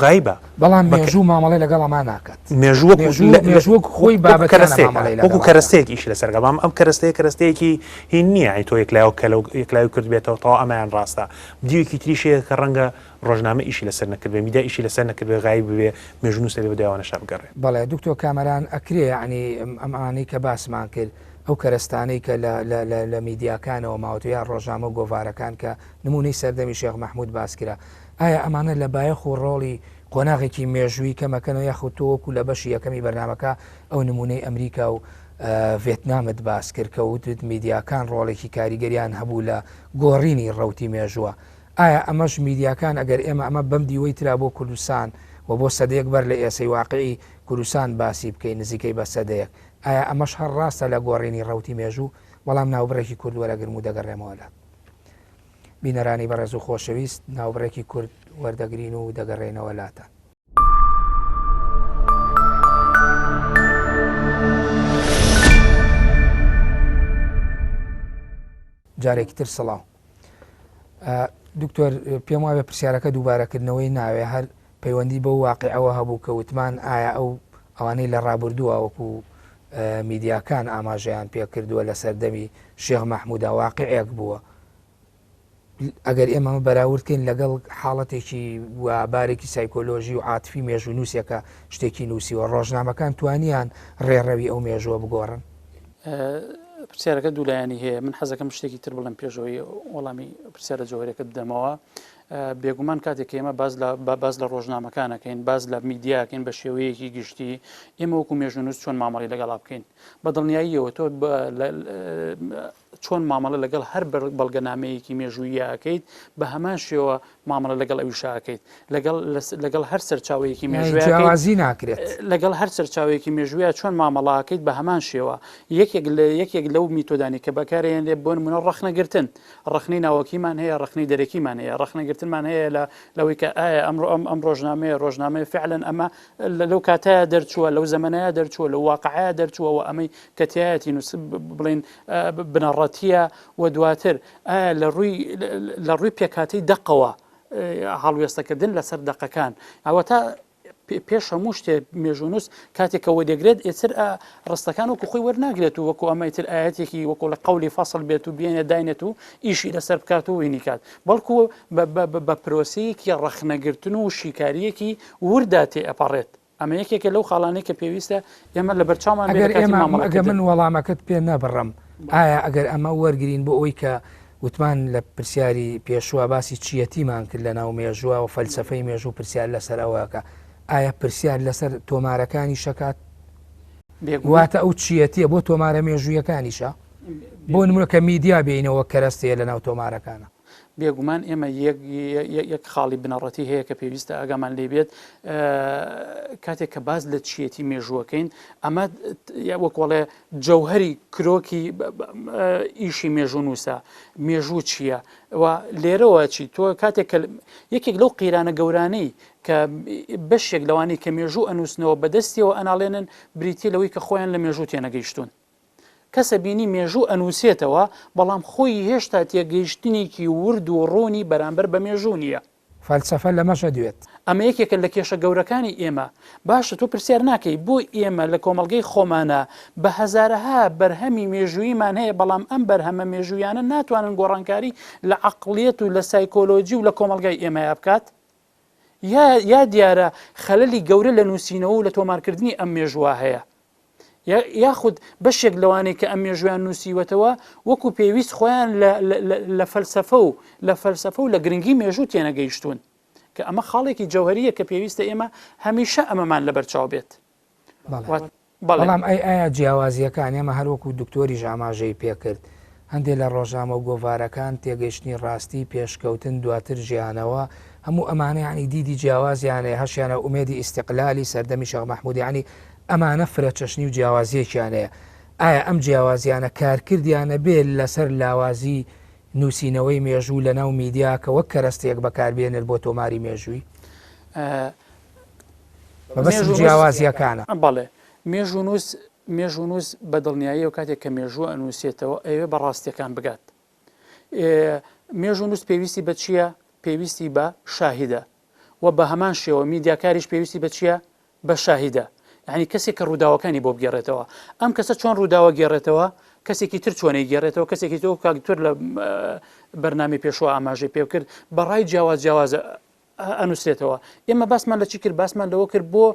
غایبە بەڵام مێژوو مامەڵەی لەگەڵ ئەما ناکات مێژوو وەکو مێژوو مێژوو وەکو خۆی بابەتیانە کەرەستەیەکە مامەڵەی وەکو لەگەڵ ئەکات. کەرەستەیەک ئیشی لەسەر ئەکات بەڵام ئەم کەرەستەیە کەرەستەیەکی هین نییە یانی تۆ یەکلایەوە کەلە یەکلایو کردبێتەوە تەواو ئەمەیان ڕاستە دیوێکی تریش هەیە کە ڕەنگە ڕۆژنامە ئیشی لەسەر نەکردبێ میدیا ئیشی لەسەر نەکردبێ غایب ببێ مێژوونووس ئەبێ بەدوای ئەوانەشا بگەڕێ. بەڵێ دکتۆر کامەران ئەکرێ یەعنی ئەمانەی کە باسمان کرد ئەو کەرەستانەی کە لە لە لە لە میدیاکانەوە ماوەتەوە یا ڕۆژنامە و گۆڤارەکان کە نموونەی سەردەمی شێخ مەحموود باس کرا ئایا ئەمانە لە بایەخ و ڕۆڵی قۆناغێکی مێژووی کەمەکەنەوە یاخود تۆ وەکو لە بەشی یەکەمی بەرنامەکە ئەو نموونەی ئەمریکا و ڤێتنامت باس کرد کە وتت میدیاکان ڕۆڵێکی کاریگەریان هەبوو لە گۆڕینی ڕەوتی مێژووە ئایا ئەمەش میدیاکان ئەگەر ئێمە ئەمە بەم دیوەی ترا بۆ کوردستان و بۆ سەدەیەک بەر لە ئێسەی واقعی کوردستان باسی بکەین نزیکەی بە سەدەیەک ئایا ئەمەش هەر ڕاستە لە گۆڕینی ڕەوتی مێژوو؟ وەڵام ناوبڕێکی کورت وەرەگرم و دەگەڕێمەوە لات. بینەرانی بەڕێز و خۆشەویست ناوبڕێکی کورت وەردەگرین و دەگەڕێینەوە لاتان. جارێکی تر سڵاو. دکتۆر پێم وابێ پرسیارەکە دووبارەکردنەوەی ناوێ هەر پەیوەندی بەو واقعەوە هەبوو کە وتمان ئایا ئەو ئەوانەی لە ڕابردووە وەکو میدیاکان ئاماژەیان پێکردووە لە سەردەمی شێخ مەحمودا واقعێک بووە ئەگەر ئێمە بەراوردکەین لەگەڵ حاڵەتێکی و بارێکی سایکۆلۆژی و عاتفی مێژوو نووسێکە شتێکی نووسیوە ڕۆژنامەکان توانیان ڕێڕەوی ئەو مێژووە بگۆڕن؟ پرسیارەکە دوولایەنی هەیە من حەزەکەم شتێکی تر بڵێم پێشەوەی وەڵامی پرسیارە جەوهەرەکە بدەمەوە بێگومان کاتێک ئێمە باز لە باز لە ڕۆژنامەکانەکەین باز لە میدیاکەین بە شێوەیەکی گشتی ئێمە وەکو مێژونووس چۆن مامەڵی لەگەڵا بکەین بە دڵنیاییەوە تۆ چۆن مامەڵە لەگەڵ هەر بەڵگەنامەیەکی مێژووییا ئەکەیت بە هەمان شێوە مامەڵە لەگەڵ ئەویشا ئەکەیت لەگەڵ لەگەڵ هەر سەرچاوەیەکی مێژوویا ئەکەیت جیاوازی ناکرێت. لەگەڵ هەر سەرچاوەیەکی مێژوویا چۆن مامەڵە ئەکەیت بە هەمان شێوە یەکێک لە یەکێک لەو میتۆدانی کە بەکارێنرێ بۆ نمونە ڕەخنەگرتن ڕەخنەی ناوەکیمان هەیە ڕەخنەی دەرەکیمان هەیە ڕەخنەگرتنمان هەیە لە لەوەی کە ئایا ئەمڕۆ ئەم ئەم ڕۆژنامەیە ڕۆژنامەیە فعلەن ئەمە لەو کاتەیە دەرچووە لەو زەمەنەیە دەرچووە لەو واقعەیە دەرچووە و ئەمەی کە تیایەتی نووس بڵێن بنەڕەتییە و دواتر ئایا لە ڕووی لە ڕووی پێکهاتەی دەقەوە هەڵوێستەکردن لەسەر دەقەکان ئەوە تا پێش هەموو شتێ مێژوونووس کاتێک کە وەدەگرێت ئێتر ڕستەکان وەکو خۆی وەرناگرێت و وەکو ئەمە ئیتر ئاەتێکی وەکو لە قەولی فەصل بێت و بێنێ داینێت و ئیشی لەسەر بکات و وینی کات بەڵکو بە پرۆسەیەکی ڕەخنەگرتن و شیکاریەکی وردا تێ ئەپەڕێت ئەمە یەکێکە لەو خاڵانەی کە پێویستە ئێمە لەبەرچاومان بێت ئەگەر لە کاتی ئێمە ئەگەر مامەڵەکردن. من وەڵامەکەت پێ نەبڕم، ئایا ئەگەر ئەمە وەرگرین بۆ ئەوەی کە وتمان لە پرسیاری پێشووە باسی چییەتیمان کرد لەناو مێژووە و فەلسەفەی مێژوو پرسیار لەسەر ئەوە ئەکا، ئایا پرسیار لەسەر تۆمارەکانیش ئەکات؟ بێگومان. واتە ئەو چییەتییە بۆ تۆمارە مێژوویەکانیشە؟ بۆ نموونە کە میدیا بێینەوە کەرەستەیە لەناو تۆمارەکانە. بێگومان ئێمە یەک خاڵی بنەڕەتی هەیە کە پێویستە ئاگامان لێ بێت کاتێک کە باز لە چیەتی مێژووەکەین ئەمە وەکۆڵێ جەوهری کرۆکی ئیشی مێژوونووسە مێژوو چییە و لێرەوە چی تۆ کاتێک کە یەکێک لەو قەیرانە گەورانەی کە بەشێک لەوانەی کە مێژوو ئەنووسنەوە بەدەستیەوە ئەناڵێنن بریتە لەوەی کە خۆیان لە مێژوو تێنەگەیشتون کەسە بینی مێژوو ئەنووسێتەوە، بەڵام خۆی هێشتا تێگەیشتنێکی ورد و ڕوونی بەرامبەر بە مێژوو نییە. فەلسەفە لەمەش ئەدوێت. ئەمە یەکێکە لە کێشە گەورەکانی ئێمە. باشە تۆ پرسیار ناکەی بۆ ئێمە لە کۆمەڵگەی خۆمانا بە هەزارەها بەرهەمی مێژووییمان هەیە بەڵام ئەم بەرهەمە مێژوویانە ناتوانن گۆڕانکاری لە عەقڵیەت و لە سایکۆلۆجی و لە کۆمەڵگای ئێمەیا بکات؟ یا یا دیارە خەلەلی گەورە لە نووسینەوە و لە تۆمارکردنی ئەم مێژووە هەیە. یاخود بەشێک لەوانەی کە ئەم مێژوویان نووسیوەتەوە وەکو پێویست خۆیان لە فەلسەفە و لە فەلسەفە و لە گرنگی مێژوو تێنەگەیشتوون کە ئەمە خاڵێکی جەوهریە کە پێویستە ئێمە هەمیشە ئەمەمان لەبەرچاو بێت. بەڵام ئەی ئایا جیاوازییەکان ئێمە هەروەکو دکتۆریش ئاماژەی پێکرد هەندێ لە ڕۆژنامە و گۆڤارەکان تێگەیشتنی ڕاستی، پێشکەوتن، دواتر ژیانەوە، هەموو ئەمانە یانی دیدی جیاوازیان هەیە، هەشیانە ئومێدی ئیستیقلالی سەردەمی شێخ مەحموود یانی ئەمانە فرەچەشنی و جیاوازییەکیان هەیە. ئایا ئەم جیاوازییانە کارکردیانە بێ لەسەر لاوازی نووسینەوەی مێژوو لەناو میدیا کە وەک کەرەستەیەک بەکاربێنێت بۆ تۆماری مێژووی؟ مەبەستم جیاوازییەکانە. بەڵێ. مێژوونووس مێژوونووس بە دڵنیاییەوە کاتێک کە مێژوو ئەنووسێتەوە ئەیەوێ بە ڕاستییەکان بگات. مێژوونووس پێویستی بە چییە؟ پێویستی بە شاهیدە. و بە هەمان شێوە میدیاکاریش پێویستی بە چییە؟ بە شاهیدە. یانی کەسێک کە ڕووداوەکانی بۆ بگێڕێتەوە. ئەم کەسە چۆن ڕووداوە گێڕێتەوە؟ کەسێکی تر چۆن ئەیگێڕێتەوە؟ کەسێکی تر وەکو کاک دکتۆر لە بەرنامەی پێشووە ئاماژەی پێ کرد، بە ڕای جیاواز جیاواز ئەنووسرێتەوە. ئێمە باسمان لە چی کرد؟ باسمان لەوە کرد بۆ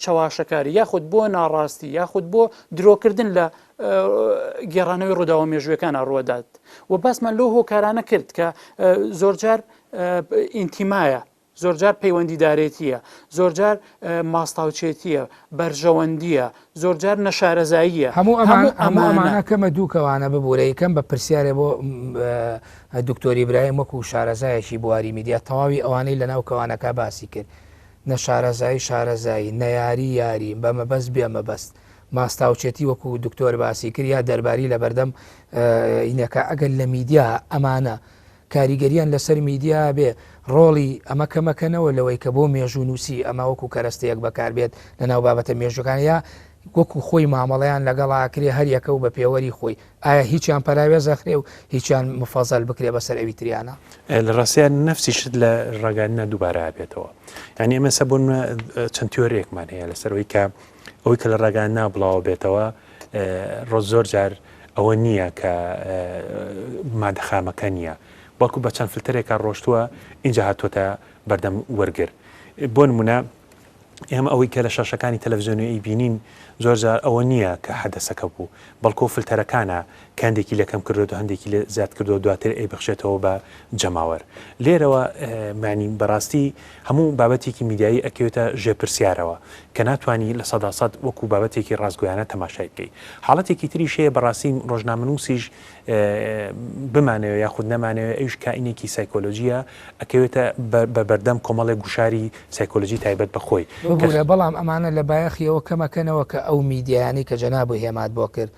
چەواشەکاری یاخود بۆ ناڕاستی یاخود بۆ درۆکردن لە گێڕانەوەی ڕووداوە مێژوویەکانە ڕووەدات و باسمان لەو هۆکارانە کرد کە زۆرجار ئینتیمایە زۆرجار پەیوەندیدارێتییە، زۆرجار ماستاوچێتییە، بەرژەوەندییە، زۆرجار نەشارەزاییە، هەموو ئەمانە کەمە دووکەوانە ببورە یەکەم بە پرسیارێ بۆ دکتۆر ئیبراهیم وەکو شارەزایەکی بواری میدیا تەواوی ئەوانەی لەناو کەوانەکە باسی کرد نەشارەزایی شارەزایی نەیاری یاری بە مەبەست بێ مەبەست ماستاوچێتی وەکو دکتۆر باسی کرد یا دەرباری لەبەردەم ئینەکە ئەگەر لە میدیا ئەمانە کاریگەریان لەسەر میدیا بێ، ڕۆڵی ئەمە کەمەکەنەوە لەوەی کە بۆ مێژوونووسی ئەمە وەکو کەرەستەیەک بەکاربێت لەناو بابەتە مێژووەکان یا وەکو خۆی مامەڵەیان لەگەڵا ئەکرێ هەر یەکە و بە پێوەری خۆی ئایا هیچیان پەراوێز ئەخرێ و هیچیان مفەزەل بکرێ بەسەر ئەوی تریانا؟ لە ڕاستیا نەفسی شت لە ڕاگەیاندنا دووبارە ئەبێتەوە. یانی ئێمە ئێستا بۆ نموونە چەند تیۆرێکمان هەیە لەسەر ئەوەی کە ئەوەی کە لە ڕاگەیاندنا بڵاوە بێتەوە ڕۆ زۆر جار ئەوە نییە کە مادە خامەکە نییە بەڵکو بە چەند فلتەرێکا ڕۆشتووە ئینجا هاتۆتە بەردەم وەرگر بۆ نمونە ئێمە ئەوەی کە لە شاشەکانی تەلەڤزیۆنی ئەیبینین زۆر جار ئەوە نییە کە حەدەسەکە بوو بەڵکو فلتەرەکانە کە هەندێکی لێ کەم کردووە هەندێکی لێ زیاد کردووە دواتر ئەیبەخشێتەوە بە جەماوەر لێرەوە مانی بەڕاستی هەموو بابەتێکی میدیایی ئەکەوێتە ژێر پرسیارەوە کە ناتوانی 100% وەکو بابەتێکی ڕاستگۆیانە تەماشای بکەی حاڵەتێکی تریش هەیە بەڕاستی ڕۆژنامەنووسیش بمانەوێ یاخود نەمانەوێ ئەویش کائینێکی سایکۆلۆژیە ئەکەوێتە بە بەردەم کۆمەڵێک گوشاری سایکۆلۆژی تایبەت بە خۆی. ببورە بەڵام ئەمانە لە بایەخی ئەوە کەمەکەنەوە کە ئەو میدیایانەی کە جەنابت هێمات بۆ کرد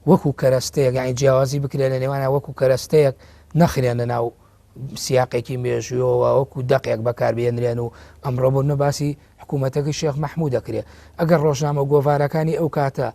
وەکو کەرەستەیەک یانی جیاوازی بکرێت لە نێوانیان وەکو کەرەستەیەک نەخرێنە ناو سیاقێکی مێژوویەوە وەکو دەقێک بەکاربهێنرێن و ئەمڕۆ بۆ نمونە باسی حکوومەتەکەی شێخ مەحموود دەکرێ ئەگەر ڕۆژنامە و گۆڤارەکانی ئەو کاتە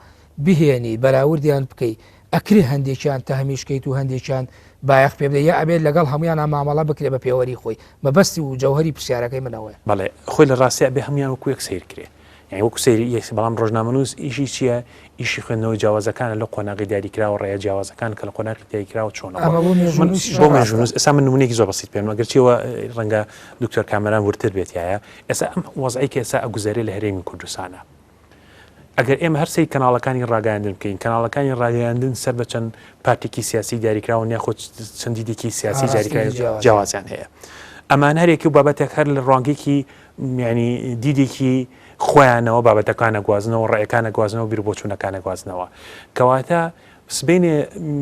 بهێنی بەراوردیان بکەی ئەکرێ هەندێکیان تەهمیش کەیت و هەندێکیان بایەخ پێ بدەی یا ئەبێت لەگەڵ هەمویانە مامەڵە بکرێ بە پێوەری خۆی مەبەستی و جەوهەری پرسیارەکەی من ئەوەیە. بەڵێ خۆی لە ڕاستیا ئەبێ هەمویان وەکو یەک سەیر کرێ یانی وەکو سەیری یەک بەڵام ڕۆژنامەنووس ئیشی چییە ئیشی خوێندنەوەی جیاوازەکانە لە قۆناغی دیاریکراوە ڕێیە جیاوازەکان کە لە قۆناغی دیاریکراوە چۆنە ئەمە بۆ مێژوونووسیش بۆ مێژوونووس ئێستا من نموونەیەکی زۆر بەسیت پێم ئەگەر چیەوە ڕەنگە دکتۆر کامەران وردتر بێت یایە ئێستا ئەم وەزعی کە ئێستا ئەگوزەرێ لە هەرێمی کوردستانە ئەگەر ئێمە هەر سەیری کەناڵەکانی ڕاگەیاندن بکەین، کەناڵەکانی ڕاگەیاندن سەر بە چەند پارتێکی سیاسی دیاریکراون یاخود چەند دیدێکی سیاسی دیاریکراوی جیاوازیان هەیە. ئەمان هەرێکی و بابەتێک هەر لە ڕوانگەیەکی یعنی دیدێکی خۆیانەوە بابەتەکان ئەگوازنەوە، ڕەئەکان ئەگوازنەوە، بیروبۆچوونەکان ئەگوازنەوە. کەواتە سبەینێ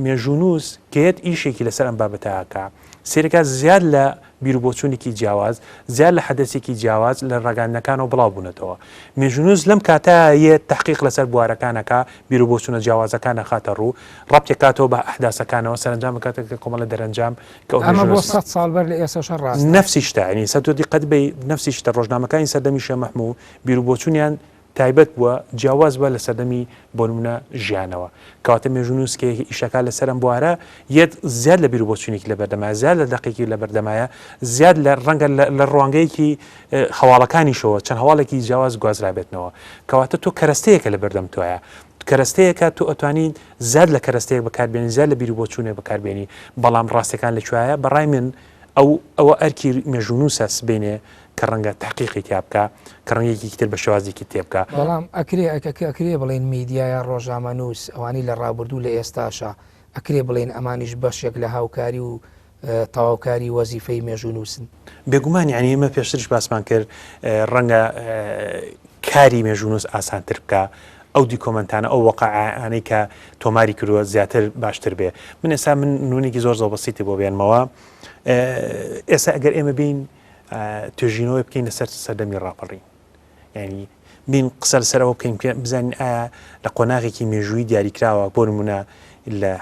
مێژوونووس کە یەت ئیشێکی لەسەر ئەم بابەتە ئەکا، سەیرەکا زیاد لە بیروبۆچوونێکی جیاواز، زیاد لە حەدەسێکی جیاواز لە ڕاگەیاندنەکانەوە بڵاو بوونەتەوە. مێژوونووس لەم کاتە یەت تەحقیق لەسەر بوارەکان ئەکا، بیروبۆچوونە جیاوازەکان ئەخاتە ڕوو، ڕەبتی ئەکاتەوە بە ئەحداسەکانەوە، سەرەنجام ئەکاتە کۆمەڵێ دەرەنجام کە ئەو ئەمە بۆ مێژوونووس. سەد ساڵ بەر لە ئێستەش هەر ڕاستە. نەفسی شتە، یانی ئێستا تۆ دیقەت بەی نەفسی شتە، ڕۆژنامەکانی سەردەمی شێخ مەحموو بیروبۆچوونیان تایبەت بووە، جیاواز بووە لە سەردەمی بۆ نموونە ژیانەوە. کەواتە مێژوونووس کە ئیشەکا لەسەر ئەم بوارە یەت زیاد لە بیروبۆچوونێکی لەبەردەمایە، زیاد لە دەقێکی لەبەردەمایە، زیاد لە ڕەنگە لە ڕوانگەیەکی هەواڵەکانیشەوە چەند هەواڵێکی جیاواز گوازرابێتنەوە. کەواتە تۆ کەرەستەیەکە لەبەردەم تۆیە. کەرەستەیەکە تۆ ئەتوانی زیاد لە کەرەستەیەک بەکاربێنی، زیاد لە بیروبۆچوونێک بەکاربێنی، بەڵام ڕاستیەکان لە کوێیە؟ بە ڕای من ئەو ئەوە ئەرکی مێژوونووسە سبەینێ کە ڕەنگە تەحقیقی تیا بکا، کە ڕەنگە یەکێکی تر بە شێوازێکی تێ بگا. بەڵام ئەکرێ ئەکرێ بڵێین میدیا یا ڕۆژنامەنووس ئەوانەی لە ڕابردوو لە ئێستاشا ئەکرێ بڵێین ئەمانیش بەشێک لە هاوکاری و تەواوکاری وەزیفەی مێژوونووسن؟ بێگومان یانی ئێمە پێشتریش باسمان کرد ڕەنگە کاری مێژوونووس ئاسانتر بکا ئەو دیکۆمەنتانە ئەو وەقائانەی کە تۆماری کردووە زیاتر باشتر بێ من ئێستا من نمونێکی زۆر زۆر بەسیتی بۆ بێنمەوە ئێستا ئەگەر ئێمە بین توێژینەوەی بکەین لەسەر سەردەمی ڕاپەڕین یعنی بین قسە لەسەر ئەوە بکەین بزانین ئایا لە قۆناغێکی مێژووی دیاریکراوە بۆ نمونە لە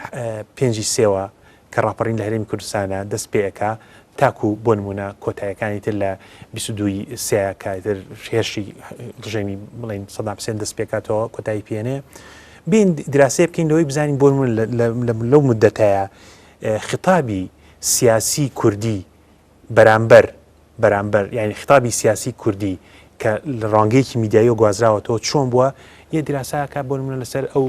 پێنجی سێوە کە ڕاپەڕین لە هەرێمی کوردستانە دەست پێ ئەکا تاکو بۆ نموونە کۆتایەکانی تر لە 22 ی سێ کە ئیتر هێرشی ڕژێمی بڵێین سەدام حسێن دەست پێکاتەوە کۆتایی پێنێ بین دراسەیە بکەین لەوەی بزانین بۆ نموونە لەو مدەتەیە خیتابی سیاسی کوردی بەرامبەر بەرامبەر یانی خیتابی سیاسی کوردی کە لە ڕوانگەیەکی میدیاییەوە گوازراوەتەوە چۆن بووە یە دیراسە ئەکا بۆ نمونە لەسەر ئەو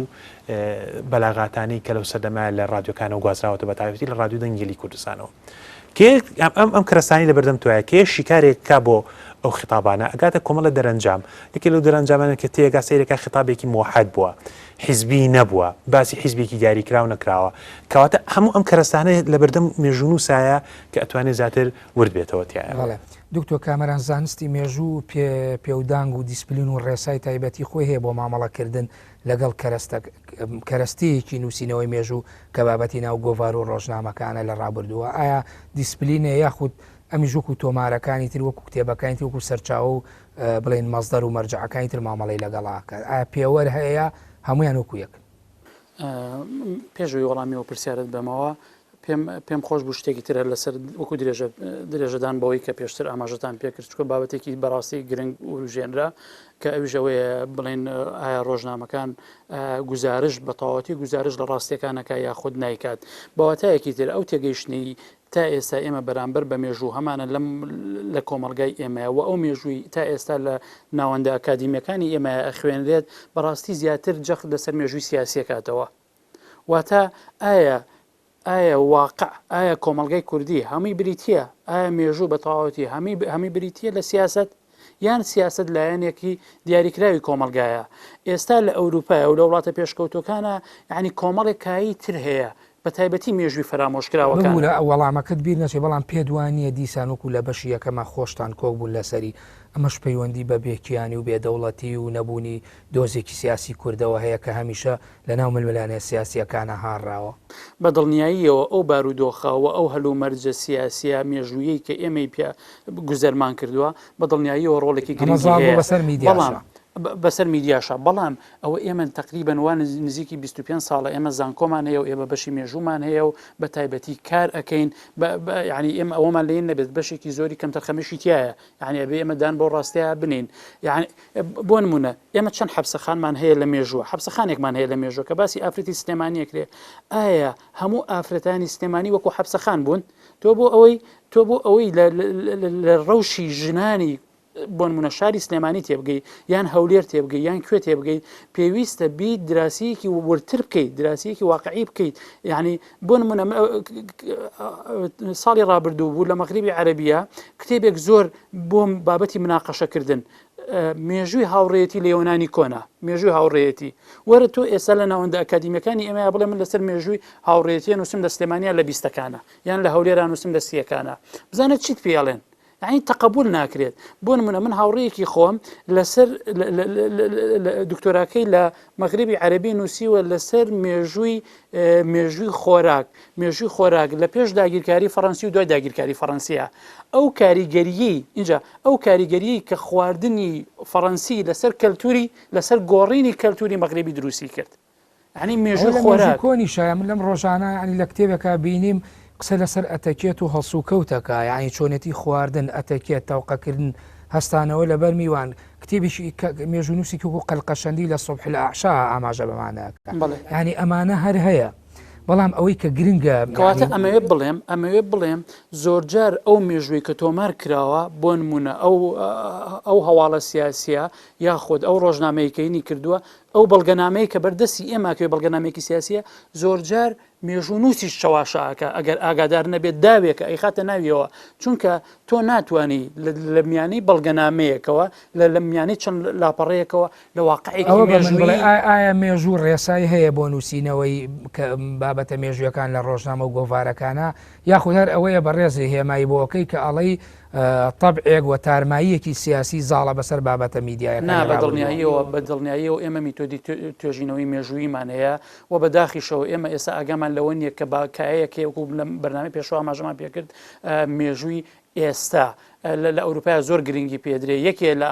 بەلاغاتانەی کە لەو سەردەمە لە ڕادیۆکانەوە گوازراوەتە بە تایبەتی لە ڕادیۆ دەنگی گەلی کوردستانەوە کێ ئەم ئەم کەرەستانەی لە بەردەم تۆیە کێ شیکارێک کا بۆ ئەو خیتابانە ئەگاتە کۆمەڵە دەرەنجام یەکێ لەو دەرەنجامانە کە تێگا سەیرەکە خیتابێکی موحد بووە حیزبی نەبووە باسی حیزبێکی دیاریکراو نەکراوە کەواتە هەموو ئەم کەرەستانە لەبەردەم مێژوونووسایە کە ئەتوانێت زیاتر ورد بێتەوە تیایا. بەڵێ دکتۆر کامەران زانستی مێژوو پێ پێودانگ و دیسپلین و ڕێسای تایبەتی خۆی هەیە بۆ مامەڵەکردن لەگەڵ کەرەستە کەرەستەیەکی نووسینەوەی مێژوو کە بابەتی ناو گۆڤار و ڕۆژنامەکانە لە ڕابردووە ئایا دیسپلینە یاخود ئەمیش وەکو تۆمارەکانی تر وەکو کتێبەکانی تر وەکو سەرچاوە و بڵێن مەصدەر و مەرجەعەکانی تر مامەڵەی لەگەڵا ئەکات ئایا پێوەر هەیە هەموویان وەکو یەکن؟ پێش ئەوەی وەڵامی ئەو پرسیارت بەمەوە پێم پێم خۆش بوو شتێکی تر هەر لەسەر وەکو درێژە درێژەدان بەوەی کە پێشتر ئاماژەتان پێکرد چکە بابەتێکی بەڕاستی گرنگ وروژێنرا کە ئەویش ئەوەیە بڵێن ئایا ڕۆژنامەکان گوزارش بە تەواوەتی گوزارش لە ڕاستیەکانەکە یاخود نایکات بەواتایەکی تر ئەو تێگەیشتنی تا ئێستا ئێمە بەرامبەر بە مێژوو هەمانە لەم لە کۆمەڵگای ئێمەیە و ئەو مێژووی تا ئێستا لە ناوەندە ئەکادیمیەکانی ئێمە ئەخوێنرێت بەڕاستی زیاتر جەخت لەسەر مێژووی سیاسیەکاتەوە واتە ئایا ئایا واقع ئایا کۆمەڵگای کوردی هەمووی بریتە ئایا مێژوو بە تەواوەتی هەمی هەمی بریتە لە سیاست یان سیاست لایەنێکی دیاریکراوی کۆمەڵگایە ئێستا لە ئەوروپای و لە وڵاتە پێشکەوتوەکانە یعنی کۆمەڵێک کایی تر هەیە بە تایبەتی مێژووی فەرامۆشکراوەکان. ببورە وەڵامەکەت بیر نەچێ بەڵام پێت وا نییە دیسان وەکو لە بەشی یەکەما خۆشتان کۆک بوون لەسەری ئەمەش پەیوەندی بە بێ کیانی و بێ دەوڵەتی و نەبوونی دۆزێکی سیاسی کوردەوە هەیە کە هەمیشە لەناو ململانێ سیاسییەکانا هاڕراوە؟ بە دڵنیاییەوە ئەو بارودۆخە و ئەو هەلومەرجە سیاسییە مێژوویەی کە ئێمەی پیا گوزەرمان کردووە بە دڵنیاییەوە ڕۆڵێکی ئەمە گرنگی زاڵ بوو هەیە بەسەر بەڵام میدیاشا. بەسەر میدیاشا بەڵام ئەوە ئێمە تەقریبەن وا نزیکی 25 ساڵە ئێمە زانکۆمان هەیە و ئێمە بەشی مێژوومان هەیە و بە تایبەتی کار ئەەکەین یعنی ئێمە ئەوەمان لێ نەبێت بەشێکی زۆری کەمتەرخەمیشی تایە یعنی ئەبێ ئێمە دان بۆ ڕاستەیە بنین یعنی بۆ نمونە ئێمە چەند حەبسەخانمان هەیە لە مێژووە حەبسەخانێکمان هەیە لە مێژوە کە باسی ئافرەتی سلێمانیەکرێ ئایا هەموو ئافرەتانی سلێمانی وەکو حەبسەخان بوون تۆ بۆ ئەوەی تۆ بۆ ئەوەی لە ڕەوشی ژنانی بۆنمونە شاری سلێمانی تێبگەی یان هەولێر تێبگەی یان کوێ تێبگەی پێویستە بیت دراسیەکی وردتر بکەیت دراسیەکی واقعی بکەیت یعنی بۆ نمونە ساڵی ڕابردوو بوو لە مەغریبی عەربیە کتێبێک زۆر بۆم بابەتی مناقەشەکردن مێژووی هاوڕێیەتی لە یۆنانی کۆنا مێژووی هاوڕێیەتی وەرە تۆ ئێستا لە ناوەندە ئەکادیمیەکانی ئێمە بڵێ من لەسەر مێژووی هاوڕێیەتی نووسم لە سلێمانیا لە بیستەکانە یان لە هەولێرا نووسم لە سیەکانە بزانە چیت پێڵێن یانی تەقەبول ناکرێت بۆ نمونە من هاوڕێیەکی خۆم لەسەر دکتۆراکەی لە مەغربی عەربی نووسیوە لەسەر مێژووی مێژووی خۆراک مێژووی خۆراک لە پێش داگیرکاری فەڕەنسی و دوای داگیرکاری فەڕەنسیە ئەو کاریگەریی اینجا ئەو کاریگەریی کە خواردنی فەڕەنسی لەسەر کەلتوری لەسەر گۆڕینی کەلتوری مەغربی دروستی کرد یانی مێژووی خۆراک. کۆنیشە من لەم ڕۆژانە ینی لە کتێبێکا بینیم قسە لەسەر ئەتەکێت و هەڵسوکەوتەکە یعنی چۆنێتی خواردن ئەتەکێت تەوقەکردن هەستانەوە لەبەر میوان کتێبێکی مێژوونووسی وەکو قەلقەشەندی لە صبح الاعشا ئاماژە بەمانە ینی ئەمانە هەر هەیە بەڵام ئەوەی کە گرنگە کەواتە ئەمەوێ بڵێم ئەمەوێ بڵێم زۆرجار ئەو مێژووی کە تۆمار کراوە بۆ نمونە ئەو ئەو هەواڵە سیاسیە یاخود ئەو ڕۆژنامەیە کەینی کردووە ئەو بەڵگەنامەیە کە بەردەستی ئێمە کەوێ بەڵگەنامەیەکی سیاسیە زۆرجار مێژوونووسیش چەواشە ئەکا ئەگەر ئاگادار نەبێت داوێکە ئەیخاتە ناویەوە چونکە تۆ ناتوانی لە میانەی بەڵگەنامەیەکەوە لە لە میانەی چەند لاپەڕەیەکەوە لە واقعێکی ئەوە بە من بڵێ مێژوویی ئایا مێژوو ڕێسای هەیە بۆ نووسینەوەی کە بابەتە مێژوویەکان لە ڕۆژنامە و گۆڤارەکانا یاخود هەر ئەوەیە بەڕێز هێمای بۆ ئەکەی کە ئەڵێی تەبعێک و تارماییەکی سیاسی زاڵە بەسەر بابەتە میدیایەکانی نا بە دڵنیاییەوە بە دڵنیاییەوە ئێمە میتۆدی توێژینەوەی مێژووییمان هەیە و بە داخیشەوە ئێمە ئێستا ئاگامان لەوە نییە کە با کایەیەک هەیە وەکوو لە بەرنامەی پێشوو ئاماژەمان پێکرد مێژووی ئێستا. لە ئەوروپا زۆر گرنگی پێدرێ یەکێ لە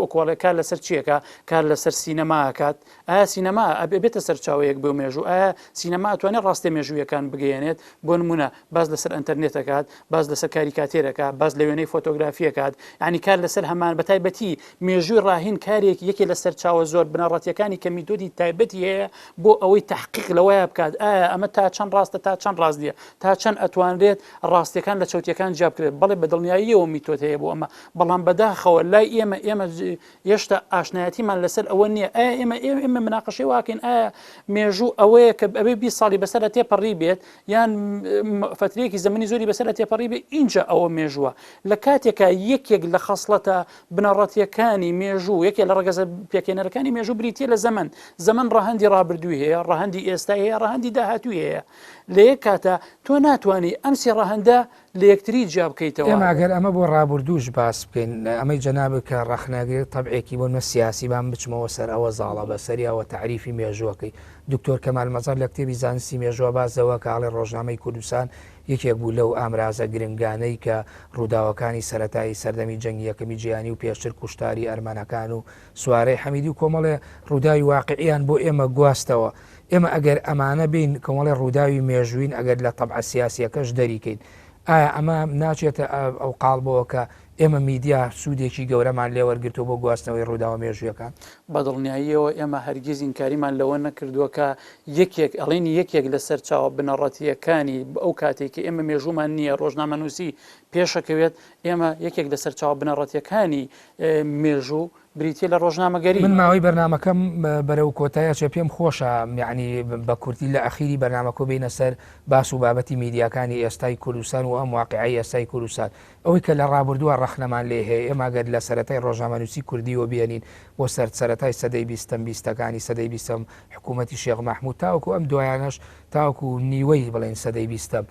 وەکوڵێ کار لەسەر چیەکە کار لەسەر سینەما ئەکات ئایا سینەما ئەبێ بێتە سەرچاوەیەک بۆ مێژوو؟ ئایا سینەما ئەتوانێت ڕاستیە مێژوویەکان بگەیەنێت؟ بۆ نموونە باس لەسەر ئەنتەرنێت ئەکات، باس لەسەر کاریکاتێر ئەکات، باس لە وێنەی فۆتۆگرافی ئەکات، یانی کار لەسەر هەمان بە تایبەتی مێژووی ڕاهین کارێک یەکێ لە سەرچاوە زۆر بنەڕەتیەکانی کە میتۆدی تایبەتی هەیە بۆ ئەوەی تەحقیق لەوەیا بکات ئایا ئەمە تا چەند ڕاستە تا چەند ڕاست نییە تا چەند ئەتوانرێت ڕاستیەکان لە چەوتیەکان جیا بکرێت بەڵێ بە دڵنیاییەوە میتۆد هەیە بۆ ئەمە بەڵام بەداخەوە لای ئێمە ئێمە هێشتا ئاشنایەتیمان لەسەر ئەوە نییە ئایا ئێمە ئێمە مناقەشەی واکەین ئایا مێژوو ئەوەیە کە ئەبێ 20 ساڵی بەسەر تێپەڕی بێت یان فترەیەکی زمانی زۆری بەسەر تێپەڕی بێ اینجا ئەوە مێژووە لە کاتێکا یەکێک لە خەسڵەتە بنەڕەتیەکانی مێژوو یەکێک لە ڕەگەزە پێکێنەرەکانی مێژوو بریتە لە زەمن زەمن ڕەهەندی ڕابردووی هەیە ڕەهەندی ئێستا هەیە ڕەهەندی داهاتووی هەیە لە یەک کاتە تۆ ناتوانانی ئەم سێ ڕەهەندە لە یەکتری جیا بکەیتەوە. ئێمە ئەگەر ئەمە بۆ ڕابوردووش باس بکەین، ئەمەی جەنابت کە ڕەخنەگرێت تەبعێکی بۆ نمونە سیاسی با من بچمەوە سەر ئەوە زاڵە بەسەریا وە تەعریفی مێژووەکەی. دکتۆر کەمال مەزهەر لە کتێبی زانستی مێژووە باس لەوە کە ئەڵێ ڕۆژنامەی کوردستان یەکێک بوو لەو ئامرازە گرنگانەی کە ڕووداوەکانی سەرەتایی سەردەمی جەنگی یەکەمی جیهانی و پێشتر کوشتاری ئەرمەنەکان و سوارەی حەمیدی و کۆمەڵێ ڕووداوی واقیعیان بۆ ئێمە گواستەوە. ئێمە ئەگەر ئەمانە بین کۆمەڵێ ڕووداوی مێژووین ئەگەر لە تەبعە سیاسیەکەش دەریکەین ئایا ئەمە ناچێتە ئەو قاڵبەوە کە ئێمە میدیا سوودێکی گەورەمان لێوەرگرتووە بۆ گواستنەوەی ڕووداوە مێژوویەکان؟ بە دڵنیاییەوە ئێمە هەرگیز ئینکاریمان لەوە نەکردووە کە یەکێک ئەڵێن یەکێک لە سەرچاوە بنەڕەتییەکانی ئەو کاتێک کە ئێمە مێژوومان نییە ڕۆژنامەنووسی پێشەکەوێت ئێمە یەکێک لە سەرچاوە بنەڕەتییەکانی مێژوو بریتیە لە ڕۆژنامەگەری. من ماوەی بەرنامەکەم بەرەو کۆتای ئەچێ پێم خۆشە یەعنی بە کورتی لە ئەخیری بەرنامەکۆ بێینە سەر باس و بابەتی میدیاکانی ئێستای کوردستان و ئەم واقیعەی ئێستای کوردستان ئەوەی کە لە ڕابردووە ڕەخنەمان لێ هەیە ئێمە گەر لە سەرەتای ڕۆژنامەنووسی کوردیوە بێنین بۆ سەر سەرەتای سەدەی بیستەم بیستەکانی سەدەی بیستەم حکوومەتی شێخ مەحموود تاوەکو ئەم دوایانەش تاوەکو نیوەی بڵێن سەدەی بیستەم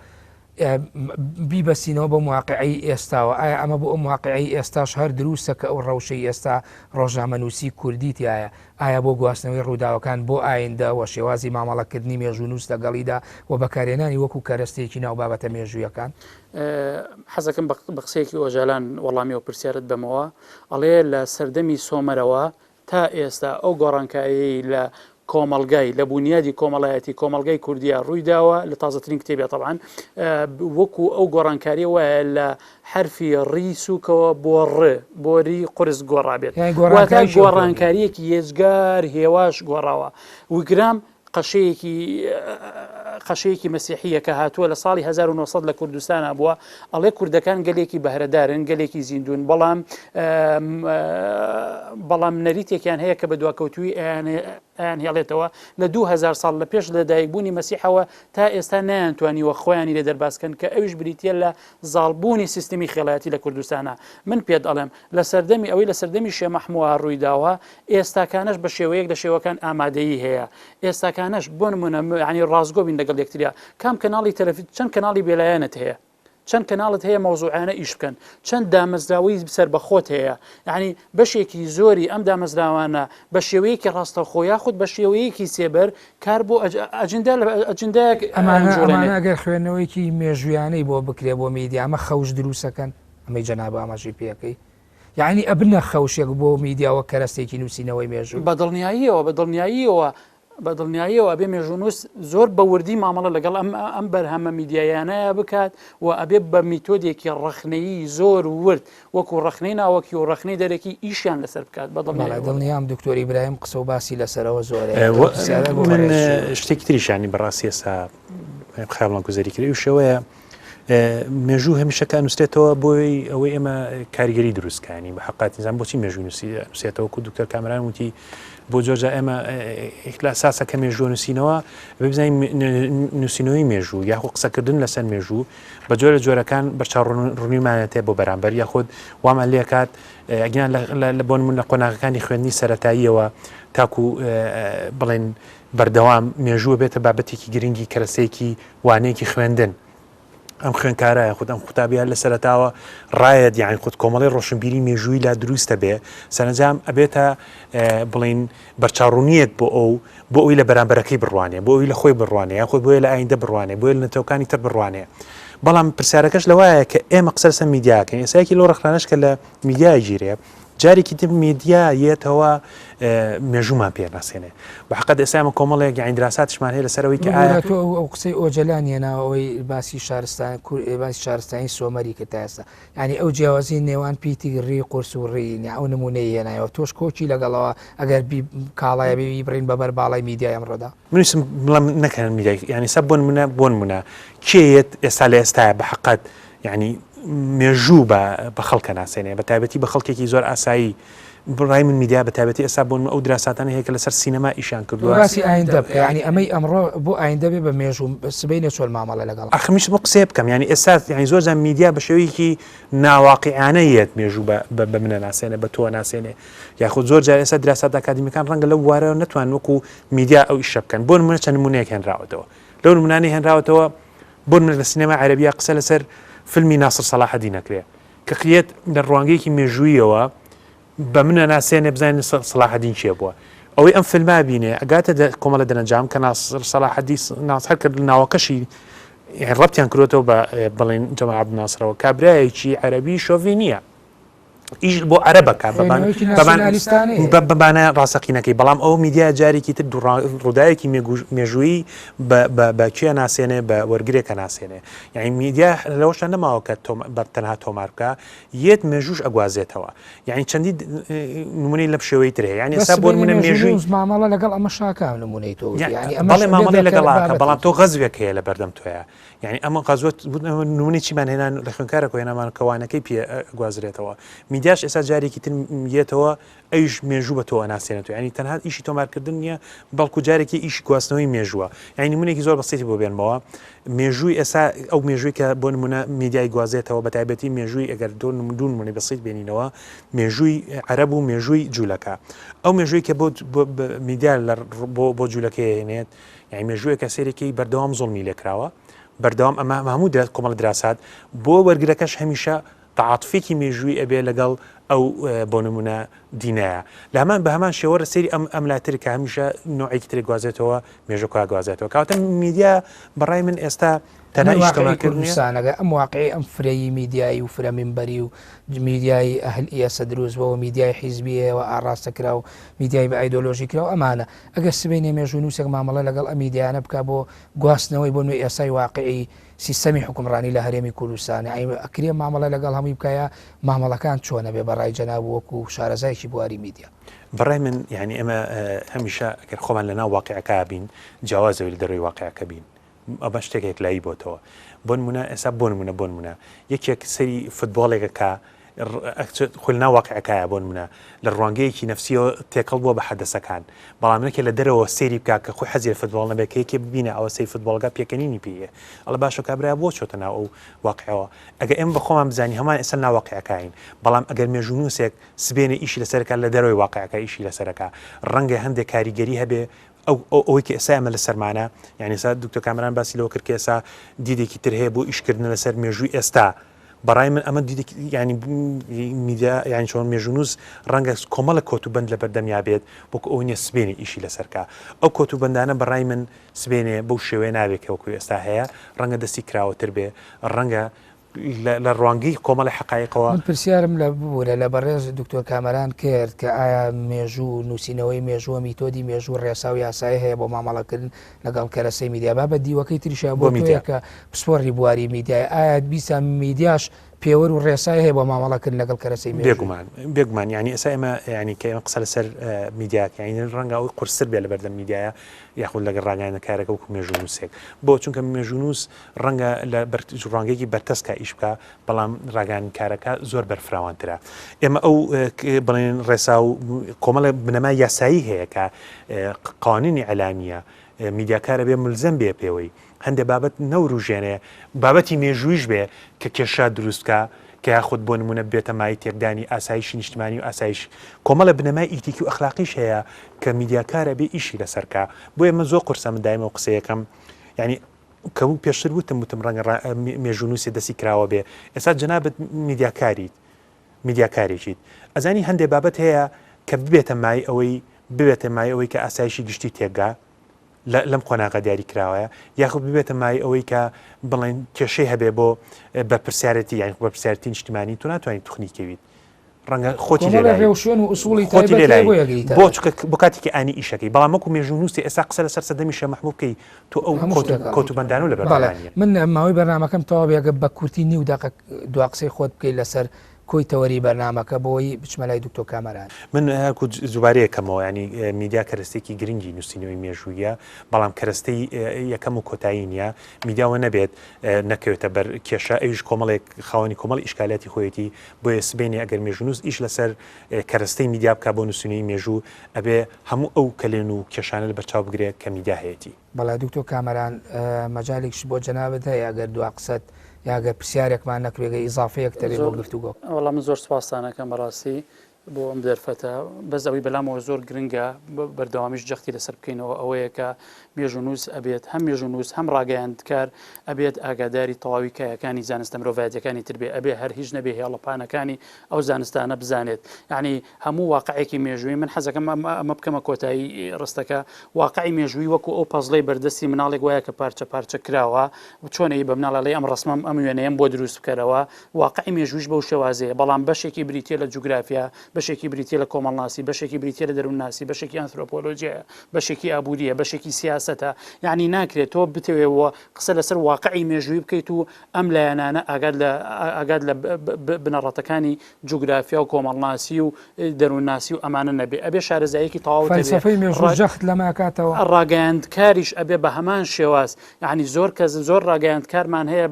بیبەستینەوە بەم واقیعەی ئێستاوە، ئایا ئەمە بۆ ئەم واقیعەی ئێستاش هەر دروستە کە ئەو ڕەوشەی ئێستا ڕۆژنامەنووسی کوردی تیایە؟ ئایا بۆ گواستنەوەی ڕووداوەکان بۆ ئایندە و شێوازی مامەڵەکردنی مێژوونووس لەگەڵیدا و بەکارهێنانی وەکو کەرەستەیەکی ناو بابەتە مێژوویەکان؟ حەزەکەم بە قسەیەکی ئۆجالان وەڵامی ئەو پرسیارەت بەمەوە، ئەڵێ لە سەردەمی سۆمەرەوە تا ئێستا ئەو گۆڕانکاریەی لە کۆمەڵگای لە بونیادی کۆمەڵایەتی کۆمەڵگای کوردیا ڕووی داوە لە تازەترین کتێبیا تەبعەن وەکو ئەو گۆڕانکاریە وایە لە حرفی ڕی سوکەوە بۆ ڕ بۆ ری قورس گۆڕابێت واتە گۆڕانکاریەکی یەجگار هێواش گۆڕاوە وگرام قەشەیەکی قەشەیەکی مەسیحیە کە هاتووە لە ساڵی 1900 لە کوردستانا بووە ئەڵێ کوردەکان گەلێکی بەهرەدارن گەلێکی زیندون بەڵام بەڵام نەریتێکیان هەیە کە بە دواکەوتوی ئەیان هێڵێتەوە لە 2000 ساڵ لە پێش لەدایکبوونی مەسیحەوە تا ئێستا نەیانتوانیوە خۆیانی لێ دەربازکەن کە ئەویش بریتە لە زاڵبوونی سیستمی خێڵایەتی لە کوردستانە من پێت ئەڵێم لە سەردەمی ئەوەی لە سەردەمی شێ مەحمووە ڕووی داوە، ئێستاکانەش بە شێوەیەک لە شێوەکان ئامادەیی هەیە. ئێستاکانەش بۆ نموونە یانی ڕاستگۆ بین لەگەڵ یەکتریا، کام کەناڵی تەلەفی چەند کەناڵی بێلایەنت هەیە؟ چەند کەناڵت هەیە مەوزوعانە ئیش بکەن؟ چەند دامەزراوەی سەربەخۆت هەیە؟ یانی بەشێکی زۆری ئەم دامەزراوانە بە شێوەیەکی ڕاستەوخۆ یاخود بە شێوەیەکی سێبەر کار بۆ ئەجندا ئەجندایەک ئەمانە ئەمانە ئەگەر خوێندنەوەیەکی مێژوویانەی بۆ بکرێ بۆ میدیا ئەمە خەوش دروستەکەن؟ ئەمەی جەنابت ئاماژەی پێ ئەکەی یەعنی ئەبنە خەوشێک بۆ میدیا وەک کەرەستێکی نووسینەوەی مێژوو؟ بە دڵنیاییەوە بە دڵنیاییەوە بە دڵنیاییەوە ئەبێ مێژوونووس زۆر بە وردی مامەڵە لەگەڵ ئەم ئەم بەرهەمە میدیایانەیە بکات و ئەبێ بە میتۆدێکی ڕەخنەیی زۆر ورد وەکو ڕەخنەی ناوەکی و ڕەخنەی دەرەکی ئیشیان لەسەر بکات بە دڵنیاییەوە. دڵنیام دکتۆر ئیبراهیم قسە و باسی لەسەرەوە زۆرە. من شتێکی تریشانی بەڕاستی ئێستا خەیاڵمان گوزەری کرد ئەویش ئەوەیە مێژوو هەمیشە کە ئەنووسرێتەوە بۆی ئەوەی ئێمە کاریگەری دروستکانی بە حقات نظام بۆچی مێژوو نووسێتەوە کو دکتۆر کامران وتی بۆ جۆرجا ئێمە لە ئەساسە کە مێژوو نووسینەوە بزانین نووسینەوەی مێژوو یاخۆ قسەکردن لەسەر مێژوو بە جۆرە جۆرەکان بەرچاو ڕوونیمانەتێ بۆ بەرامبەر یاخود وامان لێکات ئەگیان لە بۆن من لە قۆناغەکانی خوێندنی سەتاییەوە تاکو بڵێن بەردەوام مێژووە بێتە بابەتێکی گرنگی کەرەسەیەکی وانەیەکی خوێندن. ئەم خوێندکارە یاخود ئەم قوتابیە لە سەرەتاوە ڕایەت یان خود کۆمەڵی ڕۆشنبیری مێژووی لا دروستە بێ سەرنجام ئەبێتە بڵین بەرچاوڕوونیەک بۆ ئەو بۆ ئەوی لە بەرامبەرەکەی بڕوانێ بۆ ئەوی لە خۆی بڕوانێ یاخود بۆیە لە ئایندە بڕوانێ بۆیە لە نەتەوەکانی تر بڕوانێ بەڵام پرسیارەکەش لەوایە کە ئێمە قسە لەسەر میدیاکەین ئێستا یەکی لەو ڕەخنانەش کە لە میدیا گیرێ جارێکی تر میدیا یەتەوە مێژوومان پێ ناسێنێ بە حقت ئێستا ئێمە کۆمەڵێک یانی دراساتشمان هەیە لەسەر ئەوەی کە ئایا تۆ ئەو قسەی ئۆجەلان هێناوە ئەوەی باسی شارستان باسی شارستانی سۆمەری کرد تا ئێستا یانی ئەو جیاوازی نێوان پیتی ڕی قورس و ڕی نیا ئەو نمونەی هێنایەوە تۆش کۆکی لەگەڵەوە ئەگەر بی کاڵایە بی بڕین بەبەر باڵای میدیای ئەمڕۆدا. منیشم بڵێم نەکەن میدیای یانی سە بۆ نمونە بۆ نمونە کێ یەت ئێستا لە ئێستایا بە حقت یانی مێژوو بە بە خەڵکە ناسێنێ بە تایبەتی بە خەڵکێکی زۆر ئاسایی ڕای من میدیا بە تایبەتی ئێستا بۆ ئەو دراساتانە هەیە کە لەسەر سینەما ئیشیان کردووە باسی ئایندە بکە یانی ئەمەی ئەمڕۆ بۆ ئایندە بێ بە مێژوو سبەینێ چۆن مامەڵە لەگەڵ ئەخ منیش بۆ قسەیە بکەم یانی ئێستا یانی زۆر جار میدیا بە شێوەیەکی ناواقیعانە یەت مێژوو بە بە بە منە ناسێنێ بە تۆ ناسێنێ یاخود زۆر جار ئێستا دراسات ئەکادیمیەکان ڕەنگە لەو بوارەوە نەتوان وەکو میدیا ئەو ئیشە بکەن بۆ نمونە چەند نمونەیەک هێنراوەتەوە لەو نمونانەی هێنراوەتەوە بۆ نمونە لە سینەمای عەرەبیە قسە لەسەر فیلمی ناسر سەلاحەدین ئەکرێ کە قیەت لە ڕوانگەیەکی مێژوویەوە بە منە ناسێنێ بزانین سەلاحەدین کێ بووە ئەوەی ئەم فیلمە بینێ ئەگاتە کۆمەڵە دەرەنجام کە ناسر سەلاحەدی ناسر کرد ناوەکەشی ڕەتیان کرۆتەوە بە بڵین جەمال عەبدولناسرەوە کابرایەکی عەرەبی شۆڤینیە ئیش بۆ عەرەبەکە بەبانە ڕاستەقینەکەی بەڵام ئەو میدیا جارێکی تر ڕووداوێکی مێژوویی بە کێ ناسێنێ بە وەرگرێکە ناسێنێ یعنی میدیا لەوەشە نەماوە کە بە تەنها تۆمار بکە یەت مێژوش ئەگوازێتەوە یعنی چەندی نمونەی لەم شێوەی تر هەیە یعنی ئێستا بۆ نمونە مێژووی مامەڵە لەگەڵ ئەمە شاکە نمونەی تۆ یعنی ئەمە مامەڵەی لەگەڵاکە بەڵام تۆ غەزوێک هەیە لە بەردەم تۆیە یانی ئەمە غەزوە نمونەی چیمان هێنا لە خوێندکارەکە هێنامان کە وانەکەی پێ گوازرێتەوە میدیاش ئێستا جارێکی تر یەتەوە ئەویش مێژوو بە تۆ ئەناسێنێتەوە یانی تەنها ئیشی تۆمارکردن نییە بەڵکو جارێکی ئیشی گواستنەوەی مێژووە یانی نمونێکی زۆر بەسیتی بۆ بێنمەوە مێژووی ئێستا ئەو مێژووی کە بۆ نمونە میدیای گوازێتەوە بە تایبەتی مێژووی ئەگەر دو دوو نمونەی بەسیت بێنینەوە مێژووی عەرەب و مێژووی جوولەکە ئەو مێژووی کە بۆ میدیا لە بۆ جوولەکەی هێنێت یانی مێژووێکە سەیرێکی بەردەوام زوڵمی لێکراوە بەردەوام ئەمە هەموو درات کۆمەڵ دراسات بۆ وەرگرەکەش هەمیشە تعاطفێکی مێژووی ئەبێ لەگەڵ ئەو بۆ نمونە دینایە لە هەمان بە هەمان شێوە سەیری ئەم ئەم لاتر کە هەمیشە نوعێکی تر گوازێتەوە مێژەکە گوازێتەوە کاتە میدیا بەڕای من ئێستا تەنها ئیش واقعی کوردستان ئەگەر ئەم واقعی ئەم فرەیی میدیایی و فرە مینبەری و میدیایی ئەهلیە سە دروست بۆ میدیای حیزبیەوە ئاڕاستە کرا و میدیای بە ئایدۆلۆژی کرا و ئەمانە ئەگەر سبەینێ مێژوونووسێک مامەڵە لەگەڵ ئەم میدیایانە بکا بۆ گواستنەوەی بۆ نوێ ئێستای واقعی سیستەمی حوکمڕانی لە هەرێمی کوردستان یانی ئەکرێ مامەڵە لەگەڵ هەمووی بکا یا مامەڵەکان چۆن ئەبێ بە ڕای جەناب وەکوو شارەزایەکی بواری میدیا؟ بەڕای من یانی ئێمە هەمیشە ئەگەر خۆمان لەناو واقیعەکە بین جیاوازە لە دەرەوەی واقیعەکە بین ئەمە شتێک یەکلایی بۆتەوە بۆ نمونە ئێستا بۆ نمونە بۆ نمونە یەکێک سەری فوتبۆڵێکە کە خۆی لەناو واقعەکایە بۆ نمونە لە ڕوانگەیەکی نەفسیەوە تێکەڵ بووە بە حەدەسەکان بەڵام نەکێ لە دەرەوە سەیری بکە کە خۆی حەزی لە فوتبۆڵ نەبێت کە یەکێ ببینە ئەوە سەی فوتبۆڵگە پێکەنینی پێیە ئەڵێ باشە کابرا بۆ چۆتە ناو ئەو واقعەوە ئەگەر ئێمە بە خۆمان بزانین هەمان ئێستا ناو واقعەکەین بەڵام ئەگەر مێژوونووسێک سبێنێ ئیشی لەسەرەکە لە دەرەوەی واقعەکە ئیشی لەسەرەکە ڕەنگە هەندێک کاریگەری هەبێ ئەو ئەوەی کە ئێستا ئێمە لەسەرمانە، یانی ئێستا دکتۆر کامەران باسی لەوە کرد کە ئێستا دیدێکی تر هەیە بۆ ئیشکردن لەسەر مێژووی ئێستا، بەڕای من ئەمە دیدێکی یانی میدیا یانی چۆن مێژوونووس ڕەنگە کۆمەڵێک کۆتوبەند لەبەردەمیا بێت وەکو ئەوە نییە سبەینێ ئیشی لەسەر کا. ئەو کۆتوبەندانە بەڕای من سبەینێ بەو شێوەیە نابێت کە وەکو ئێستا هەیە، ڕەنگە دەستی کراوەتر بێ، ڕەنگە لە ڕوانگەی کۆمەڵی حەقایقەوە. من پرسیارم لە ببورە لە بەڕێز دکتۆر کامەران کرد کە ئایا مێژوو و نووسینەوەی مێژوو و میتۆدی مێژوو ڕێسا و یاسای هەیە بۆ مامەڵەکردن لەگەڵ کەرەسەی میدیا با بە دیوەکەی تریشا بۆ تۆیە کە پسپۆڕی بواری میدیای ئایا دیسان میدیاش پێوەر و ڕێسای هەیە بۆ مامەڵەکردن لەگەڵ کەرەسەی مێژوو؟ بێگومان بێگومان یانی ئێستا ئێمە یانی کە ئێمە قسە لەسەر میدیا یانی ڕەنگە ئەوەی قورستر بێ لەبەردەم میدیایە یاخود لەگەڵ ڕاگەیاندنکارەکە وەکو مێژوونووسێک بۆ چونکە مێژوونووس ڕەنگە لە ڕوانگەیەکی بەرتەسکا ئیش بکا، بەڵام ڕاگەیاندنکارەکە زۆر بەرفراوانترە. ئێمە ئەو بڵێن ڕێسا و کۆمەڵێک بنەمای یاسایی هەیە کە قوانینی ئیعلامییە، میدیاکار ئەبێ ملزەم بێ پێوەی. هەندێ بابەت نەوروژێنێ، بابەتی مێژوویش بێ کە کێشە دروست بکا، کە یاخود بۆ نموونە ببێتە مایەی تێکدانی ئاسایشی نیشتمانی و ئاسایش. کۆمەڵێ بنەمای ئیتیکی و ئەخلاقیش هەیە کە میدیاکار ئەبێ ئیشی لەسەر کا. بۆیە من زۆر قورسە من دایمە ئەو قسەیە کەم. یانی. کە پێشتر وتم وتم ڕەنگە مێژوونووسێ دەستی کراوە بێ ئێستا جەنابت میدیاکاریت میدیاکارێکیت ئەزانی هەندێ بابەت هەیە کە ببێتە مای ئەوەی ببێتە مای ئەوەی کە ئاسایشی گشتی تێکگا لەم قۆناغە دیاری کراوەیە یاخود ببێتە مای ئەوەی کە بڵێن کێشەی هەبێ بۆ بەرپرسیارەتی یان بەرپرسیارەتی نیشتیمانی تۆ ناتوانانی توخنی کەویت ڕەنگە خۆتی لێ لای ڕێوشوێن و ئوسوڵی خۆتی لێ تایبەت لای بۆ یەگریتە بۆ چونکە بۆ کاتێکی ئانی ئیشەکەی بەڵام وەکو مێژوونووسی ئێستا قسە لەسەر سەردەمی شێخ مەحموود بکەی تۆ ئەو هەموو کۆت شتێک ئەڵێی. کۆت و بەندانە لەبەر بەڵێ نییە. من ماوەی بەرنامەکەم تەواو بێ ئەگەر بە کورتی نیو دەقە دوا قسەی خۆت بکەی لەسەر کۆی تەوەری بەرنامەکە بۆی بچمە لای دکتۆر کامەران. من هەرکو دووبارەیە کەمەوە یانی میدیا کەرەستەیەکی گرنگی نووسینەوەی مێژوویە بەڵام کەرەستەی یەکەم و کۆتایی نییە میدیاوە نەبێت نەکەوێتە بەر کێشە ئەویش کۆمەڵێک خاوەنی کۆمەڵی ئیشکالیاتی خۆیەتی بۆیە سبەینێ ئەگەر مێژوونووس ئیش لەسەر کەرەستەی میدیا بکا بۆ نووسینەوەی مێژوو ئەبێ هەموو ئەو کەلێن و کێشانە لەبەرچاو بگرێ کە میدیا هەیەتی. بەڵێ دکتۆر کامەران مەجالێکیش بۆ جەنابت هەیە ئەگەر دوا قسەت یا گەر پرسیارێکمان نەکرێ گەر ئیزافەیەکت هەبێ بۆ زۆر گفتوگۆ. وەڵا من زۆر سوپاستان ئەکەم بەڕاستی بۆ ئەم دەرفەتە، بەس ئەوەی بەلامەوە زۆر گرنگە بەردەوامیش جەختی لەسەر بکەینەوە ئەوەیە کە مێژوونووس ئەبێت هەم مێژوونووس هەم ڕاگەیاندکار ئەبێت ئاگاداری تەواوی کایەکانی زانستە مرۆڤایەتیەکانی تر بێ ئەبێ هەر هیچ نەبێ هێڵە پانەکانی ئەو زانستانە بزانێت یعنی هەموو واقعێکی مێژووی من حەزەکەم ئەمە بکەمە کۆتایی ڕستەکە واقعی مێژووی وەکو ئەو پەزڵەی بەردەستی مناڵێک وایە کە پارچە پارچە کراوە چۆنەی بە مناڵ ئەڵێ ئەم ڕسمەم ئەم وێنەیەم بۆ دروست بکەرەوە واقعی مێژوویش بەو شێوازەیە، بەڵام بەشێکی بریتییە لە جوگرافیا، بەشێکی بریتییە لە کۆمەڵناسی، بەشێکی بریتییە لە دەروونناسی، بەشێکی ئەنثرۆپۆلۆجیایە، بەشێکی ئابوورییە، بەشێکی سیاسەتە، یەعنی ناکرێت تۆ بتەوێ و قسە لەسەر واقعی مێژوویی بکەیت و ئەم لایەنانە ئاگات لە ئاگات لە بنەڕەتەکانی جوگرافیا و کۆمەڵناسی و دەروونناسی و ئەمانە نەبێ، ئەبێ شارەزاییەکی تەواوت هەبێ. فەلسەفەی مێژوو جەخت لەمە ئەکاتەوە. ڕاگەیاندکاریش ئەبێ بە هەمان شێواز، یەعنی زۆر کەس زۆر ڕاگەیاندکارمان هەیە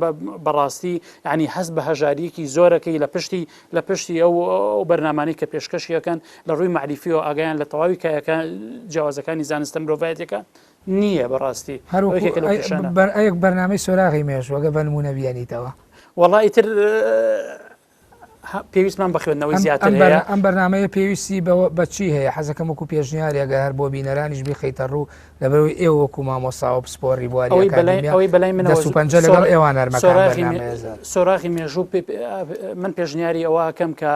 بەڕاستی یعنی هەست بە هەژاریەکی زۆرەکەی لە پشتی لە پشتی ئەو ئەو بەرنامانەی کە پێشکەشی ئەکەن لە ڕووی مەعریفیەوە ئاگایان لە تەواوی کایەکان جیاوازەکانی زانستە مرۆڤایەتیەکان نییە بەڕاستی هەر ئەو یەکێکە لەو کێشانە. ئەیەک بەرنامەی سۆراغی مێژوو ئەگەر بە نموونە بیێنیتەوە. وەڵا ئیتر پێویستمان بە خوێندنەوەی زیاتر هەیە. ئەم بەرنامەیە پێویستی بە چی هەیە؟ حەزەکەم وەکو پێشنیارێک گەر هەر بۆ بینەرانیش بیخەیتە ڕوو، لەبەرئەوەی ئێوە وەکو مامۆستا و پسپۆڕی بواری ئەکادیمیا ئەوەی بەلای منەوە دەست و پەنجە لەگەڵ ئێوە نەرمەکان بەرنامەیە زۆر. سۆراغی مێژوو من پێشنیاری ئەوە ئەکەم کە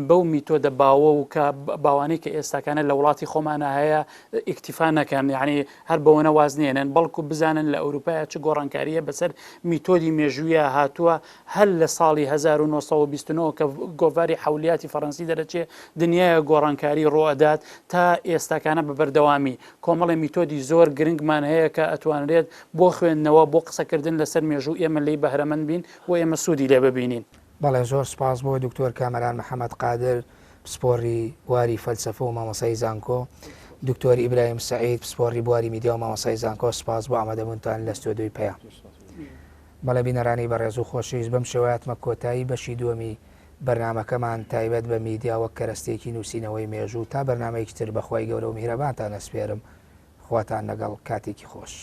بەو میتۆدە باوە و کە باوانەی کە ئێستاکانە لە وڵاتی خۆمانە هەیە ئیکتیفا نەکەن یعنی هەر بەوەنە واز نێنن بەڵکو بزانن لە ئەوروپایە چ گۆڕانکاریە بەسەر میتۆدی مێژوویە هاتووە هەر لە ساڵی 1929 کە گۆڤاری حەولیاتی فەڕەنسی دەرەچێ دنیایە گۆڕانکاری ڕوئەدات تا ئێستاکانە بە بەردەوامی کۆمەڵێ میتۆدی زۆر گرنگمان هەیە کە ئەتوانرێت بۆ خوێندنەوە بۆ قسەکردن لەسەر مێژوو ئێمە لێی بەهرەمەند بین و ئێمە سوودی لێ ببینین. بەڵێ زۆر سوپاس بۆ دکتۆر کامەران محەمەد قادر پسپۆڕی بواری فەلسەفە و مامۆستای زانکۆ، دکتۆر ئیبراهیم سەعید پسپۆڕی بواری میدیا و مامۆستای زانکۆ سوپاس بۆ ئامادەبوونتان لە ستۆدیۆی پەیام. بەڵێ بینەرانی بەڕێز و خۆشەویست بەم شێوەیە هاتمە کۆتایی بەشی دووەمی بەرنامەکەمان تایبەت بە میدیا وەک کەرەستەیەکی نووسینەوەی مێژوو تا بەرنامەیەکی تر بە خوای گەورە و میهرەبانتان ئەسپێرم خواتان لەگەڵ کاتێکی خۆش.